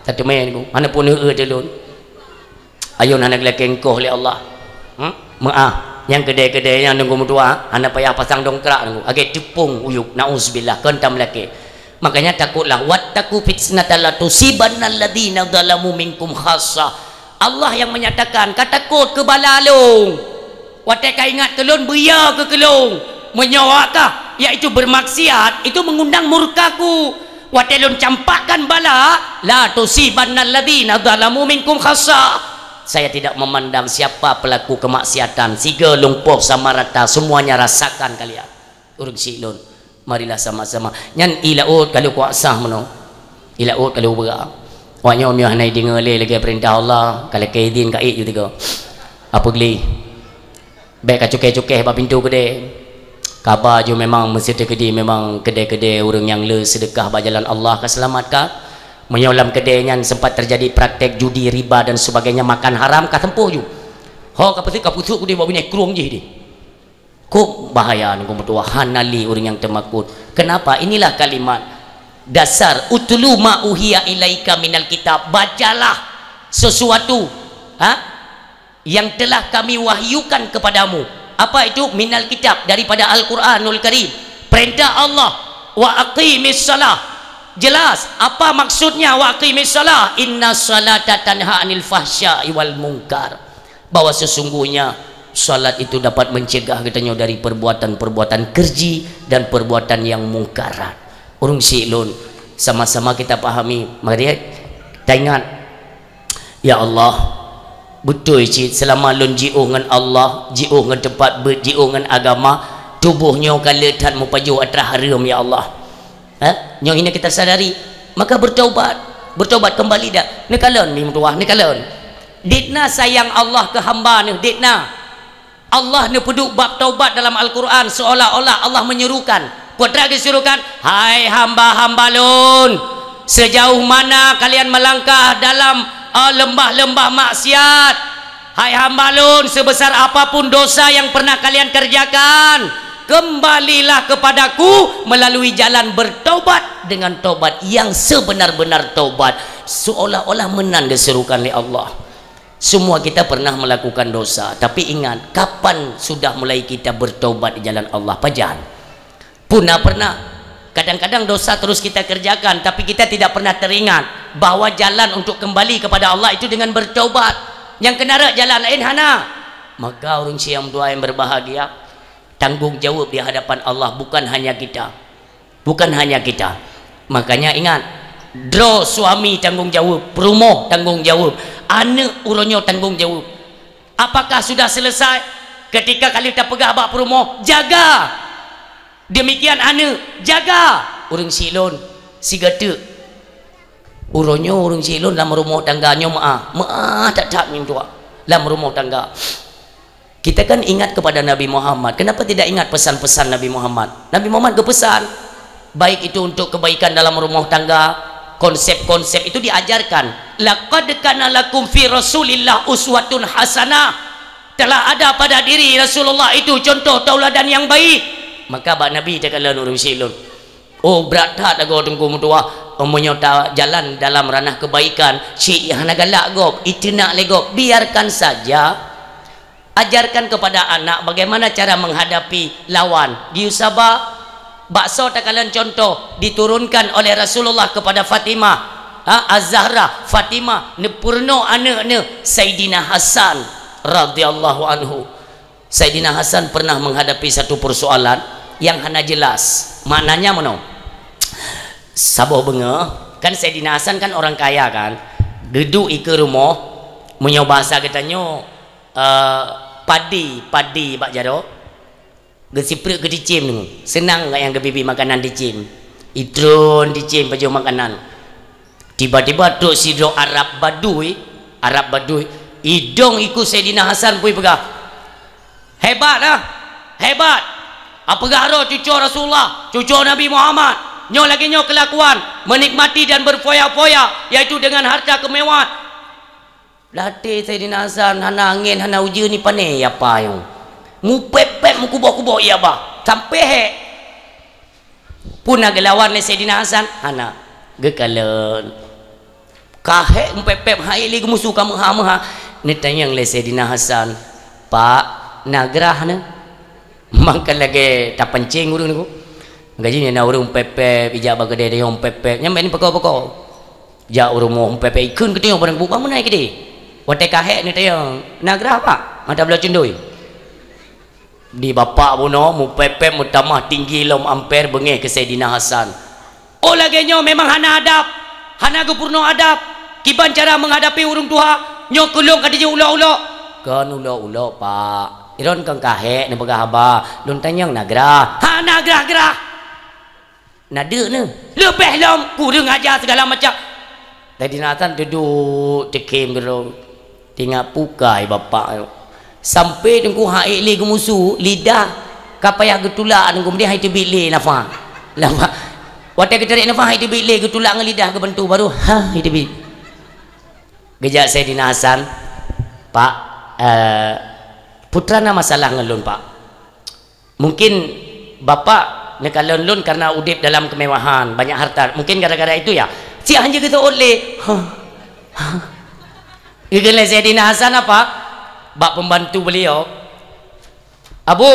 Tateumé nyoe, hana pun eu-eu lôn. Ayôn hana geulakée engkoh lé Allah. Hmm? Meuah, nyang keudée-keudée nyang teungku meutuwah, hana payah pasang dongkrak teungku. Agée teupông uyueb, nauzubillah, kon tam lakée. Makanya takotlah, "Wattaqu fitnatan la tusibanna alladzina zalamu minkum khassah." Allah yang menyatakan, "Ka takot keu bala lôn." Watée ka ingat keu lôn, beuya keu keu lôn. Meunyoe awak kah, yaitu bermaksiat, itu mengundang murka-Ku. Watée lôn campakkan bala, "La tusibanna alladzina zalamu minkum khassah." Saya tidak memandang siapa pelaku kemaksiatan, sigoe lumpoh sama rata, semuanya rasakan kalian. Ureuëng syik lôn, marilah sama-sama. Nyan ie laôt ka lheueh kuasa meunoe. Ie laôt ka lheueh beurah. Awak nyoe meunyoe hana ideungoe lé lagée peurintah Allah, ka lakée idin ka ék ju tiga. Apa geuli? Bék ka cukée-cukée bak pintoe keudée. Kaba ju memang meusti teukeudi memang keudée-keudée ureuëng nyang le seudeukah bak jalan Allah ka seulamat ka. Meunyoe lam keudée nyan sempat terjadi praktek judi, riba dan sebagainya, makan haram, ka seumpôh ju. Ho ka peuseuet, ka peuseuet keudeh bak binéh krueng jih deh. Kok bahaya nunggu meutuwah, hana lé ureuëng nyang teumakot. Kenapa? Inilah kalimat dasar, "Utlu ma uhiya ilaika minal kitab." Bacalah sesuatu, ha, yang telah Kami wahyukan kepadamu. Apa itu? Minal kitab, daripada Al-Quranul Karim. Perintah Allah, "Wa aqimis shalah." Jelas apa maksudnya, "Wa aqimis shalah"? "Inna salata tanha anil fahsya'i wal munkar." Bahwa sesungguhnya salat itu dapat mencegah geutanyoe dari perbuatan-perbuatan keureuji dan perbuatan nyang mungkarat. Ureuëng syik lôn, sama-sama kita pahami, mari taingat, ya Allah, Beutôi cit, seulama lôn jiôh ngon Allah, jiôh ngon teumpat beuet, jiôh ngon agama, tuboh nyoe ka le that meupajoh atra hareuem, ya Allah. Eh? Nyoe hina kita sadari. Maka bertaubat. Bertaubat kembali dah. Neukalon, mi meutuwah, neukalon. Dit na sayang Allah keu hamba neuh, dit na. Allah neupeuduek bab taubat dalam Al-Quran, seolah-olah Allah menyuruhkan. Peue teuma geuseurukan, "Hai hamba-hamba Lôn, sejauh mana kalian melangkah dalam, eh, leumbah-leumbah maksiat? Hai hamba Lôn, sebesar apapun dosa yang pernah kalian kerjakan, kembalilah kepada-Ku melalui jalan bertaubat dengan taubat yang sebenar-benar taubat." Seolah-olah meunan geuseurukan lé Allah. Semua kita pernah melakukan dosa, tapi ingat, kapan sudah mulai kita bertobat di jalan Allah? Pajan? Puna pernah. Kadang-kadang dosa terus kita kerjakan, tapi kita tidak pernah teringat bahwa jalan untuk kembali kepada Allah itu dengan bertobat. Nyang keunarak jalan lain hana. Maka ureuëng siang dua yang berbahagia, tanggung jawab di hadapan Allah bukan hanya kita. Bukan hanya kita. Makanya ingat, droe suami tanggung jawab, peurumoh tanggung jawab, aneuëk uroe nyoe tanggung jawab. Apakah sudah selesai? Ketika kali tapeugah bak peurumoh, "Jaga!" Demikian aneuëk, "Jaga!" Ureuëng silon, sigateuk. Uroe nyoe ureuëng silon lam rumoh tangga nyoe meuah, meuah that-that mintuak lam rumoh tangga. Kita kan ingat kepada Nabi Muhammad. Kenapa tidak ingat pesan-pesan Nabi Muhammad? Nabi Muhammad geupesan, baik itu untuk kebaikan dalam rumah tangga, konsep-konsep itu diajarkan. "Laqad kana lakum fi Rasulillah uswatun hasanah." Telah ada pada diri Rasulullah itu contoh tauladan yang baik. Maka bak Nabi takalon ureuëng silon. Oh, brat that lagoe teungku meutuwah. Meunyoe tajalan dalam ranah kebaikan, cit hana galak gob, iteunak lé gob, biarkan saja. Ajarkan kepada anak bagaimana cara menghadapi lawan. Geuyue saba, bak soe takalon contoh diturunkan oleh Rasulullah kepada Fatimah, ha, Az-Zahra, Fatimah, neupeurunoe aneuëk neuh, Saidina Hasan radhiyallahu anhu. Saidina Hasan pernah menghadapi satu persoalan yang hana jelas. Maknanya meunoe. Saboh beungoh, kan Saidina Hasan kan orang kaya kan. Geuduek ikeue rumoh, meunyoe bahasa geutanyoe, eh, padi, padi bak jaroe, geusipreuk keu dicém deungoe. Seunang gobnyan geubri-bri makanan dicém. Itron dicém pajoh makanan. Tiba-tiba trok sidroe Arab Badui, Arab Badui, idong ikeue Saidina Hasan peue peugah, "Hebat ah! Hebat! Apeugah droe cucoe Rasulullah, cucoe Nabi Muhammad. Nyoe lagée nyoe keulakuan, menikmati dan berfoya-foya, yaitu dengan harta kemewahan." Lam até Saidina Hasan hana angén, hana ujeuen, ni pané ya apa nyoe. Mupép-pép, meukuboh-kuboh ya bah. Sampai hék. Peue na geulawan lé Saidina Hasan? Hana. Geukalon. Ka hék mupép-pép, han ék lé geumusu, ka meuha-meuha. Neutanyong lé Saidina Hasan, "Pak, na grah neuh?" Mangka lagée tapancéng ureuëng nyoe. Gaji na ureuëng mupép-pép, ijak bak keudè tanyong mupép-pép. Nyan bak ni peuko-peuko. Jak u rumoh mupép-pép, ikheun keu tanyong barang buet, "Bang, meunan keudè?" Watée ka hék neutanyong, "Na grah, Pak?" Mata beulah cundoi. Di bapak bunoe mupép-pép meutamah tinggi lom amper beungéh keu Saidina Hasan. Oh, lagée nyoe memang hana adab, hana geupeurunoe adab. Kiban cara menghadapi ureuëng tuha, nyoe keu lôn ka dijeuet ulok-ulok. Kon ulok-ulok, Pak. Droen kon ka hék neupeugah haba, lôn tanyong na grah. Hana grah-grah. Na deuk neuh. Leubeh lom kureueng aja segala macam. Saidina Hasan duduek teukhém keudroe. Teuingat peue ka bapak nyoe. Sampai teungku han ék lé geumusu, lidah ka payah geutulak teungku, kemudian han teubiet lé nafah. Nafah. Watée geutarek nafah han teubiet lé, geutulak ngon lidah geubantu baru ha han teubiet. Geujak Saidina Hasan, "Pak, eh, peue teuma na masalah ngon lôn, Pak?" Mungkin bapak neukalon lôn karena udeb dalam kemewahan, banyak harta. Mungkin gara-gara itu ya. Siat han jeuet geuseuôt lé. Ha. Ha. Geukheun lé Saidina Hasan apa? Bak pembantu beliau. "Abu,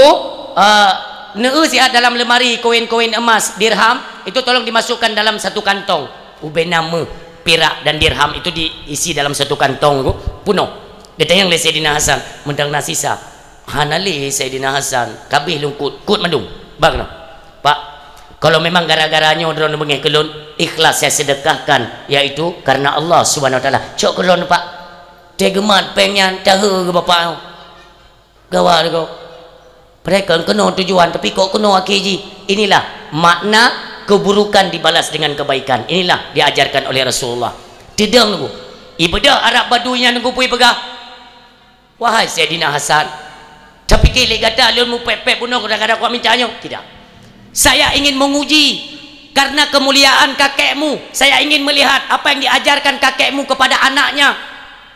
eh, neueu siat dalam lemari koin-koin emas, dirham, itu tolong dimasukkan dalam satu kantong." Ubena meuh, pirak dan dirham itu diisi dalam satu kantong tu, punoh. Geutanyong lé Saidina Hasan, "Mantong na sisa?" "Hana lé, Saidina Hasan, ka abéh lôn kut, kut mandum." Bah keunoe, "Pak, kalau memang gara-gara nyoe droeneuh beungéh keu lôn, ikhlas saya sedekahkan, yaitu karena Allah Subhanahu wa Taala. Cok keu lôn, Pak." Teugemat péng nyan tahe keu bapak nyoe. Gawat kok. Padahai kon keunoe tujuan, tapi kok keunoe akhé jih. Inilah makna keburukan dibalas dengan kebaikan. Inilah diajarkan oleh Rasulullah. Teudong Teungku. Ibadah Arab Badui nyan Teungku peue peugah? Wahai Saidina Hasan, tapike lé gata lôn mupék-pék bunoe gara-gara kok minta nyoe? Tidak. Saya ingin menguji karena kemuliaan kakekmu. Saya ingin melihat apa yang diajarkan kakekmu kepada anaknya.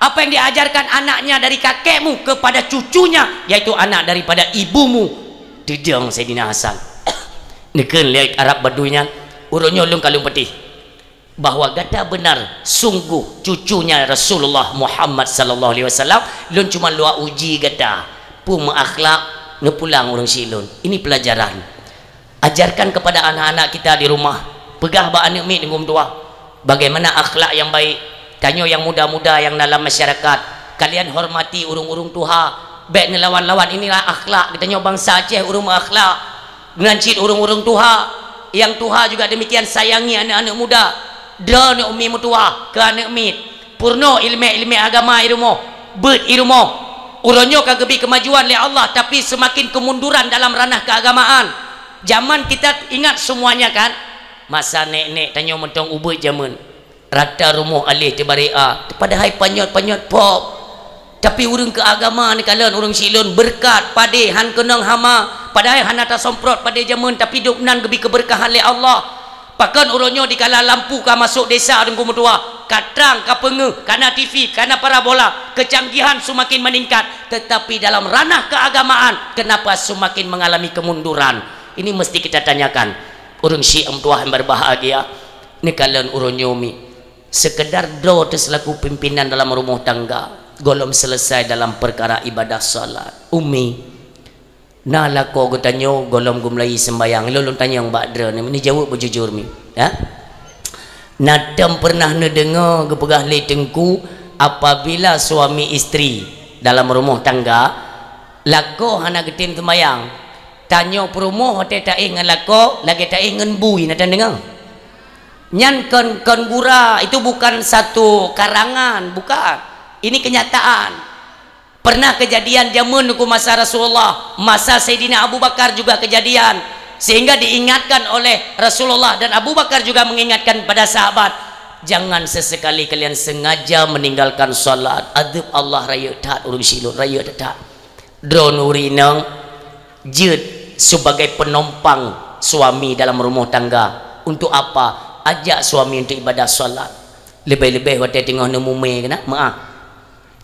Apa yang diajarkan anaknya dari kakekmu kepada cucunya, yaitu anak daripada ibumu. Teudong Saidina Hasan. Neukheun lé Arab Badui nyan, uroe nyoe lôn ka lôn peuteh bahwa gata benar sungguh cucunya Rasulullah Muhammad sallallahu alaihi wasallam, lôn cuma lua uji gata. Peue meuakhlak, neupulang ureuëng syiek lôn. Ini pelajaran. Ajarkan kepada anak-anak kita di rumah. Peugah bak aneuk miet Teungku meutuah, bagaimana akhlak yang baik. Tanyoe nyang muda-muda nyang na lam masyarakat, kalian hormati ureuëng-ureuëng tuha. Bék neulawan-lawan, inilah akhlak geutanyoe bansa Aceh, ureuëng meuakhlak. Meunan cit ureuëng-ureuëng tuha. Nyang tuha juga demikian, sayangi aneuk-aneuk muda. Droeneuh umi meutuah keu aneuk miet. Peurunoe iéleumé-iéleumé agama i rumoh, beuet i rumoh. Uroe nyoe ka geubri keumajuan lé Allah, tapi seumaken kemunduran dalam ranah keagamaan. Jameun kita ingat semuanya kan? Masa nék-nék tanyoe mantong ubeuet jameun. Rata rumoh aléh teubarek a, padahai panyöt-panyöt pop. Tapi ureuëng keu agama neukalon ureuëng syiek lôn beureukat, padé, han keunong hama, padahai hana tasomprot padé jameun, tapi dum nan geubri keubeureukahan lé Allah. Pakon uroe nyoe dikala lampu ka masôk desa Teungku meutuah, ka trang, ka peungeuh, ka na T V, ka na parabola, kecanggihan seumaken meuningkat, teutapi dalam ranah keagamaan, kenapa seumaken mengalami kemunduran? Ini mesti kita tanyakan. Ureuëng syiek meutuah nyang berbahagia, neukalon uroe nyoe mi, seukeudar droe teuh seulaku pimpinan dalam rumoh tangga, gohlom seuleusai dalam peukara ibadah salat. Umi, na lakoe geutanyoe gohlom geumeulayeue seumbahyang, lôn lôn tanyong bak droeneuh, neujaweueb beujujur mi, ya? Na tom peureunah neudeungoe geupeugah lé Teungku, apabila suami istri dalam rumoh tangga, lakoe hana geutem seumbahyang, tanyoe peurumoh watée taéh ngon lakoe lagée taéh ngon bui, na tom deungoe? Nyan kon, kon gura, itu bukan satu karangan, bukan. Ini kenyataan. Pernah kejadian jameun Teungku masa Rasulullah, masa Saidina Abu Bakar juga kejadian, sehingga diingatkan oleh Rasulullah dan Abu Bakar juga mengingatkan pada sahabat, "Jangan sesekali kalian sengaja meninggalkan salat, adeueb Allah rayeuk that ureuëng syiek lôn, rayeuk that." Droeneuh ureuëng inong jeuet sebagai penumpang suami dalam rumoh tangga. Untuk apa? Ajak suami untuk ibadah salat. Leubeh-leubeh watée teungoh neumumé keunan, meuah.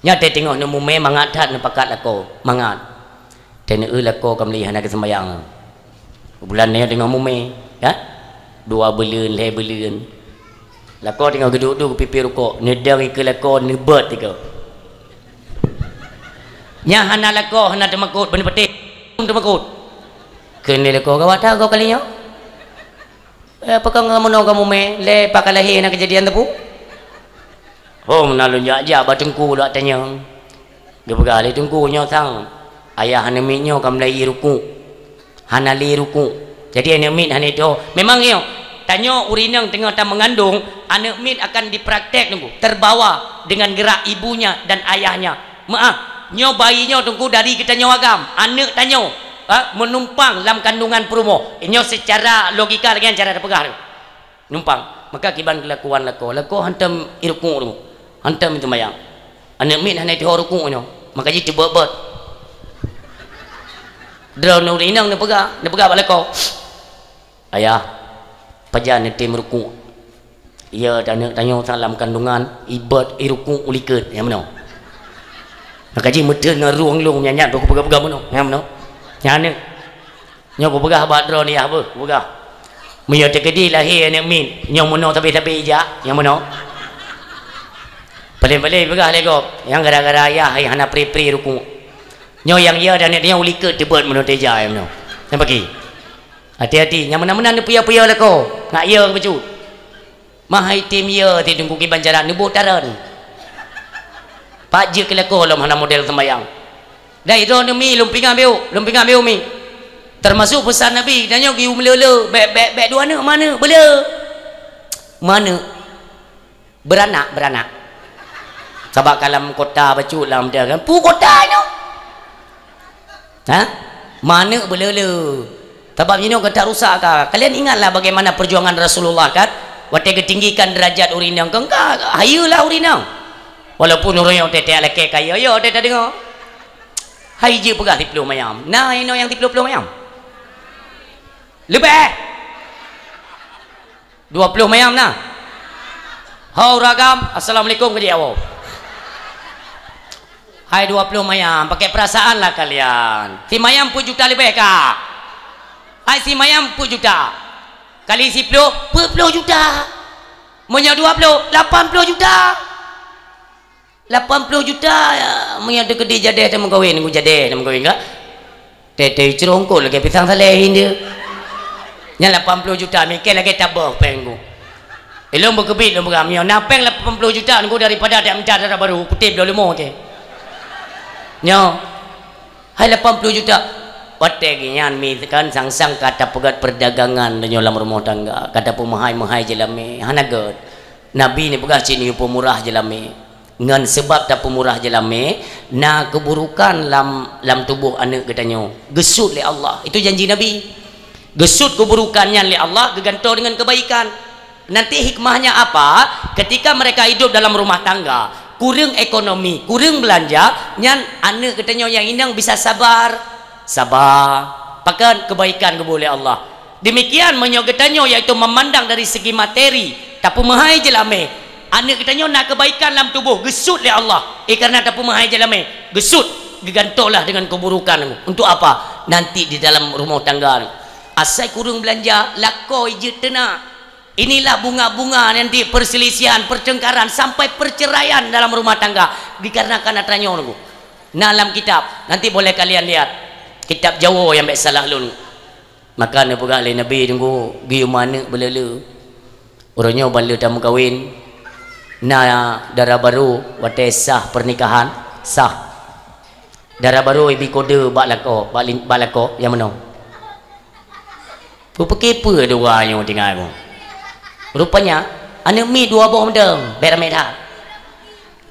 Nyan watée teungoh neumumé mangat that neupakat lakoe, mangat. Teuneuk lakoe ka meuli hana geuseumbahyang. Bulan nyoe teungoh mumé, ya? Dua buleuen, lhée buleuen. Lakoe teungoh geuduek-duek geupipi rukok, neudong ikeue lakoe neubeuet ikeue. Nyan hana lakoe, hana teumakot, beuneupeutéh teumakot. Kheun lé lakoe, "Gawat that goe kali nyoe." Eh, pakon kamoe meunoe kamoe mé, lé pakon lahé na keujadian teupeu? Hom na lôn jak-jak bak teungku lak tanyong. Geupeugah lé teungku nyoe sang, ayah aneuk miet nyoe ka meulayeue rukuk. Hana lé rukuk. Jadi aneuk miet hana itoe. Memang nyoe, tanyoe ureuëng inong teungoh tameungandong, aneuk miet akan dipraktek teungku, terbawa dengan gerak ibunya dan ayahnya. Meuah, nyoe bayi nyoe teungku dari geutanyoe agam, aneuk tanyoe, ha, meunumpang lam kandungan peurumoh. Nyoe seucara logika lagée nyan cara tapeugah tu. Numpang. Maka kiban keulakuan lakoe. Lakoe hantom irukuk tu. Hantom teumbayang. Aneuk miet hana itoe rukuk nyoe. Maka jih teubot-bot. Droeneuh ureuëng inong neupeugah, neupeugah bak lakoe. Ayah, pajan neutem rukuk? Iya, aneuk tanyoe salam kandungan, ibot irukuk ulikot, nyang meunoe. Maka jih meuteun ngon rueng lôn nyan, nyan, peugah-peugah meunoe, nyang meunoe. Nyan aneuk. Nyoe kupeugah bak droeneuh, yah beuh, kupeugah. Meunyoe teukeudi lahé aneuk miet, nyoe meunoe sabe-sabe ijak, nyang meunoe. Paléng-paléng peugah lé gob, nyang gara-gara ayah hana pri-pri rukuk. Nyoe nyang iya dan aneuk nyoe ulikot teubot meunoe teujak, nyang meunoe. Nyang paki. Hati-hati, nyang meunan-meunan neupeuyah-peuyah lakoe, ngat yö bacut. Mah hai tem yö ti teungku kiban jalan neuboh taron. Pat jeuet keu lakoe lom hana model sembayang. Dai droeneuh mi lôn pingan beu, lôn pingan beu mi. Termasuk peusan Nabi, tanyoe geuyue meuleu-leu, bèk, bèk, bèk dua aneuk, meuaneuk, beuleu. Meuaneuk. Beuranak, beuranak. Sabab ka lam kota bacut lam dia kan. Peue kota nyoe? Ha? Manök beuleu-leu. Sabab jinoe ka tarusak ka. Kalian ingatlah bagaimana perjuangan Rasulullah kan? Watée geutinggikan derajat ureuëng inong, keu ka hayeue lah ureuëng inong. Walaupun ureuëng nyang teutek lakée kaya, ya, teutek deungoe. Hai jeuet peugah siploh mayam. Na inoe nyang siploh-ploh mayam? Leubeh. Dua ploh mayam na? Ho ureuëng agam, assalamualaikum keu jih awak. Hai dua ploh mayam, pakai perasaan lah kalian. Si mayam peuet juta leubeh ka? Hai si mayam peuet juta. Kali siploh, peuet ploh juta. Meunyoe dua ploh, lapan ploh juta. Lapan ploh juta, ya, meunyoe teukeudi jadeh tameukawen, ngu jadeh tameukawen ka. Tete icrongkot lagée pisang saleh inda. Nyan lapan ploh juta, mikée lagée taboh péng ku. Ilong beukeubiet lôn peugah, meunyoe na péng lapan ploh juta ngu daripada dak minta dara baru, kutem dua leumo teh. Nyoe. Hai lapan ploh juta. Watée geuh nyan mi kan sang-sang ka tapeugét perdagangan tanyoe lam rumoh tangga, ka tapeumeuhai-meuhai jeulamé, hana gét. Nabi neupeugah cit neuyue peumurah jeulamé. Ngon seubab tapeumurah jeulamé, na keuburukan lam, lam tuboh aneuëk geutanyoe. Geusut lé Allah. Itu janji Nabi. Geusut keuburukan nyan lé Allah, geugantoe deungon keubaikan. Nanti hikmahnya apa? Ketika mereka hidup dalam rumah tangga, kureueng ekonomi, kureueng beulanja, nyan aneuëk geutanyoe nyang inong bisa sabar. Sabar. Pakon keubaikan geuboh lé Allah. Demikian meunyoe geutanyoe, yaitu memandang dari segi materi, tapeumeuhai jeulamé, aneuëk geutanyoe na keubaikan lam tuboh, geusut lé Allah. Eh, karena tapeumeuhai jeulamé, geusut, geugantoe lah deungon keuburukan. Untuk apa? Nanti di dalam rumoh tangga. Asai kureueng beulanja, lakoe jeuet teunak. Inilah bunga-bunga nanti perselisihan, pertengkaran, sampai perceraian dalam rumah tangga dikarenakan atra nyoe nunggu. Na lam kitab, nanti boleh kalian lihat. Kitab Jawoe nyang bék salah lôn. Maka neupeugah lé Nabi nunggu geuyue manök beuleu-leu. Uroe nyoe ban lheueh tameukawen, na dara barô watée sah pernikahan, sah. Dara barô ibi kode bak lakoe, bak lin-, bak lakoe nyang meunoe. Peue-peue dua nyoe tinggai mu. Rupanya, aneuëk miet dua boh mantong, bék ramé that.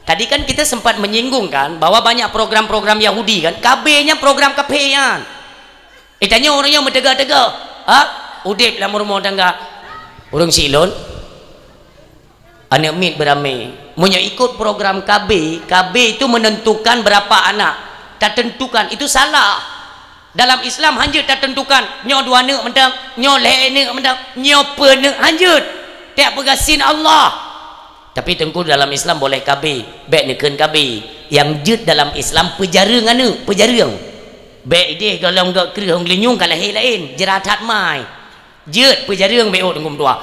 Tadi kan kita sempat menyinggung kan, bahwa banyak program-program Yahudi kan, K B nyan program kafé nyan. Eh, tanyoe ureuëng nyoe meuteugah-teugah, ha? Udeb lam rumoh tangga. Ureuëng silon, aneuëk miet beuramé. Meunyoe ikot program K B, K B itu menentukan berapa anak. Tatentukan, itu salah. Dalam Islam hanjeuet tatentukan, nyoe dua neuk mantong, nyoe lhée neuk mantong, nyoe peuet neuk, hanjeuet. Tiep peugah sin Allah. Tapi teungku dalam Islam boleh K B, bék neukheun K B. Nyang jeuet dalam Islam peujareueng aneuëk, peujareueng. Bék ideh gohlom gét kreueh hong linyueng ka lahé laén, jeurat that mai. Jeuet peujareueng bék ôt huköm tuha.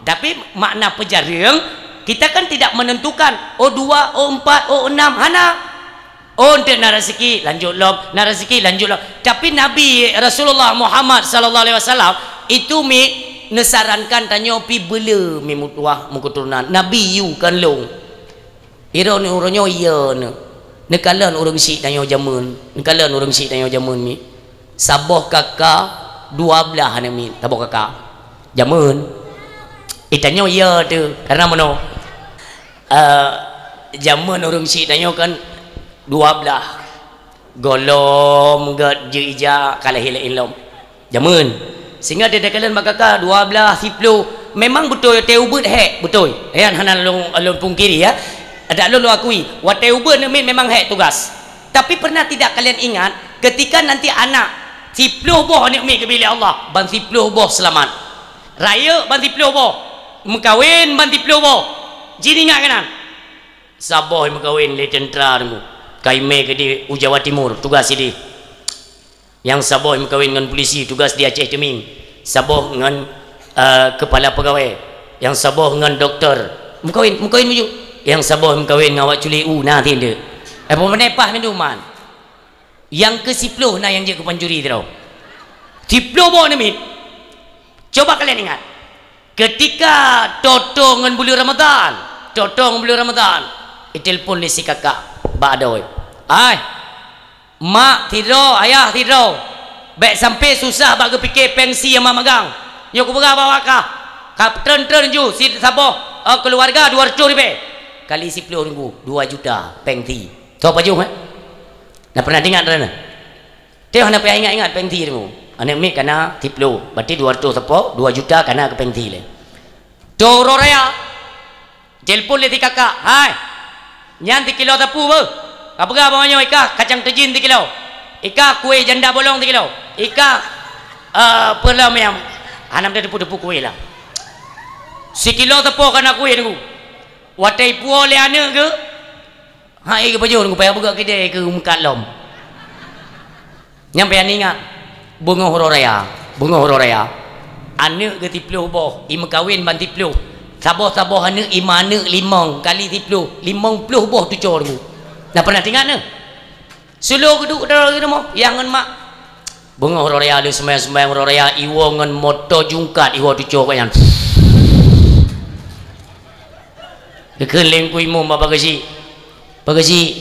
Tapi makna peujareueng, kita kan tidak menentukan, oh dua, oh empat, oh enam, hana. Oh, enteuk na raseuki, lanjut lom, na raseuki, lanjut lom. Tapi Nabi Rasulullah Muhammad sallallahu alaihi wasallam itu mi neusarankan tanyoe pi beuleu mi meutuah meuketurunan. Nabi yue kan lôn. Iron uroe nyoe iya ne. Neukalon ureuëng syiek tanyoe jameun. Neukalon ureuëng syiek tanyoe jameun mi. Saboh kaka dua blaih aneuëk miet, saboh kaka. Jameun. Eh, tanyoe iya teuh, karena meunoe. Eh, jameun ureuëng syiek tanyoe kan dua blaih. Gohlom gét jeuet ija ka lahé laén lom. Jameun. Sehingga teudekalon bak kaka dua blaih, siploh. Memang beutôi watée ubeut hék, beutôi. Nyan hana lôn, lôn pungkiri ya. Adak lôn, lôn akui, watée ubeut aneuëk miet memang hék tugas. Tapi pernah tidak kalian ingat, ketika nanti anak siploh boh aneuëk miet geubri lé Allah, ban siploh boh seulamat. Rayeuk ban siploh boh, meukawen ban siploh boh. Jih ingat keunan. Saboh meukawen lé teuntra teungku. Ka imé keudeh u Jawa Timur, tugas sideh. Nyang saboh meukawen ngon pulisi, tugas di Aceh Teumieng. Saboh ngon, eh, keupala peugawée. Nyang saboh ngon doktor. Meukawen, meukawen maju. Nyang saboh meukawen ngon awak culi u, na tinde. Eh, peue panai pah minduman. Nyang keusiploh na nyang jeuet keu pancuri sidroe. Siploh boh aneuëk miet. Coba kalian ingat. Ketika toto ngon buleuen Ramadhan, toto ngon buleuen Ramadhan, itelepon lé si kakak bak adoe. Ai, mak sidroe, ayah sidroe, bék sampai susah bak geupike péng sie nyang magang. Nyoe kupeugah bak awak kah, ka treun-treun ju si saboh, eh, keuluwarga dua reutôh ribée. Kali siploh Teungku, dua juta péng thi. Soe pajoh, eh? Na pernah ingat droeneuh? Teuh hana payah ingat-ingat péng thi Teungku. Aneuk miet kana siploh, berarti dua ratus sapo, dua juta kana keu péng thi lé. Toh uroe raya. Telepon lé si kakak, "Hai, nyan sikilo sapu beuh. Ka peugah bak nyoe ikah kacang teujin sikilo. Ikah kué janda bolong sikilo. Ikah, eh, peue lom nyang hana meuteupeu-teupeu kué lah. Sikilo sapo kana kué Teungku." Watèe ipuwoe lé aneuk geuh, hai geupajoh Teungku, payah beugöt keudè keu meukat lom. Nyan payah ingat, beungoh uroe raya, beungoh uroe raya. Aneuk geuh siploh boh, imeukawen ban siploh. Saboh-saboh aneuk, imeuaneuk limong kali siploh, limong ploh boh tucoe Teungku. Na pernah ingat neuh? Seulo geuduek droe di rumoh, yah ngon mak. Beungoh uroe raya, lheueh seumayang-seumayang uroe raya, iwoe ngon moto jungkat, iwoe tucoe gobnyan. Geukheun lé Teungku Imum bak Pak Geuchik, "Pak Geuchik,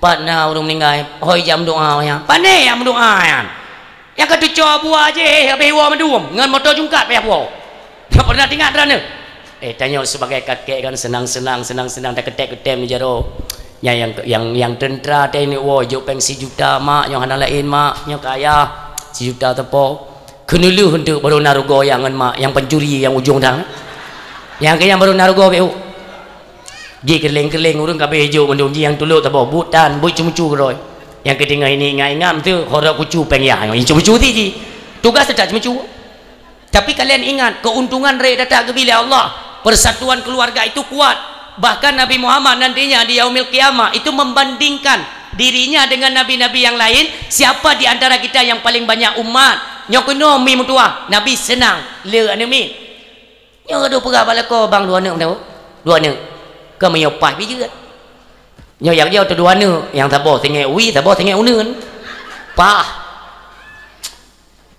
pat na ureueng meuninggai, hôi jak meudoa nyan." "Pane nyang meudoa nyan?" "Nyang ka tucoe buah jih, habéh iwoe mandum, ngon moto jungkat payah puwoe." Na pernah ingat droeneuh? Eh, tanyoe sibagai kakek kan seunang-seunang, seunang-seunang, takeutem-keutem di jaroe. Nyan nyang, nyang, nyang teuntra teuh neuk woe, jok péng sijuta, "Mak, nyoe hana laén, Mak, nyoe keu ayah, sijuta sapo." Keuneulheueh eunteuk barô na rugoe ayah ngon mak, nyang pancuri nyang ujong dang. Nyang keu nyan barô na rugoe beu. Jikeureuleng-keureueng ureueng ka abéh jok mandum, jih nyang tulok saboh buet tan, buet ceumeucue keudroe. Nyang keudeungoe ini ingat-ingat meuteuk, horok kucu péng yah, nyoe ceumeucue ti jih. Tugaih teutap ceumeucue. Tapi kalian ingat, keuntungan rakyat gata geubri lé Allah. Persatuan keluarga itu kuat. Bahkan Nabi Muhammad nantinya di Yaumil Qiyamah itu membandingkan dirinya dengan nabi-nabi yang lain, siapa di antara kita yang paling banyak umat. Nyoe keunoe mi meutuah, Nabi seunang, le aneuk miet. Nyoe ka dua peugah bak lakoe, bang, dua aneuk meunan. Dua aneuk. Ka meunyoe paih pih jeuet. Nyoe jak jauh teu dua aneuk, nyang saboh teungoh wie, saboh teungoh uneuen. Paih.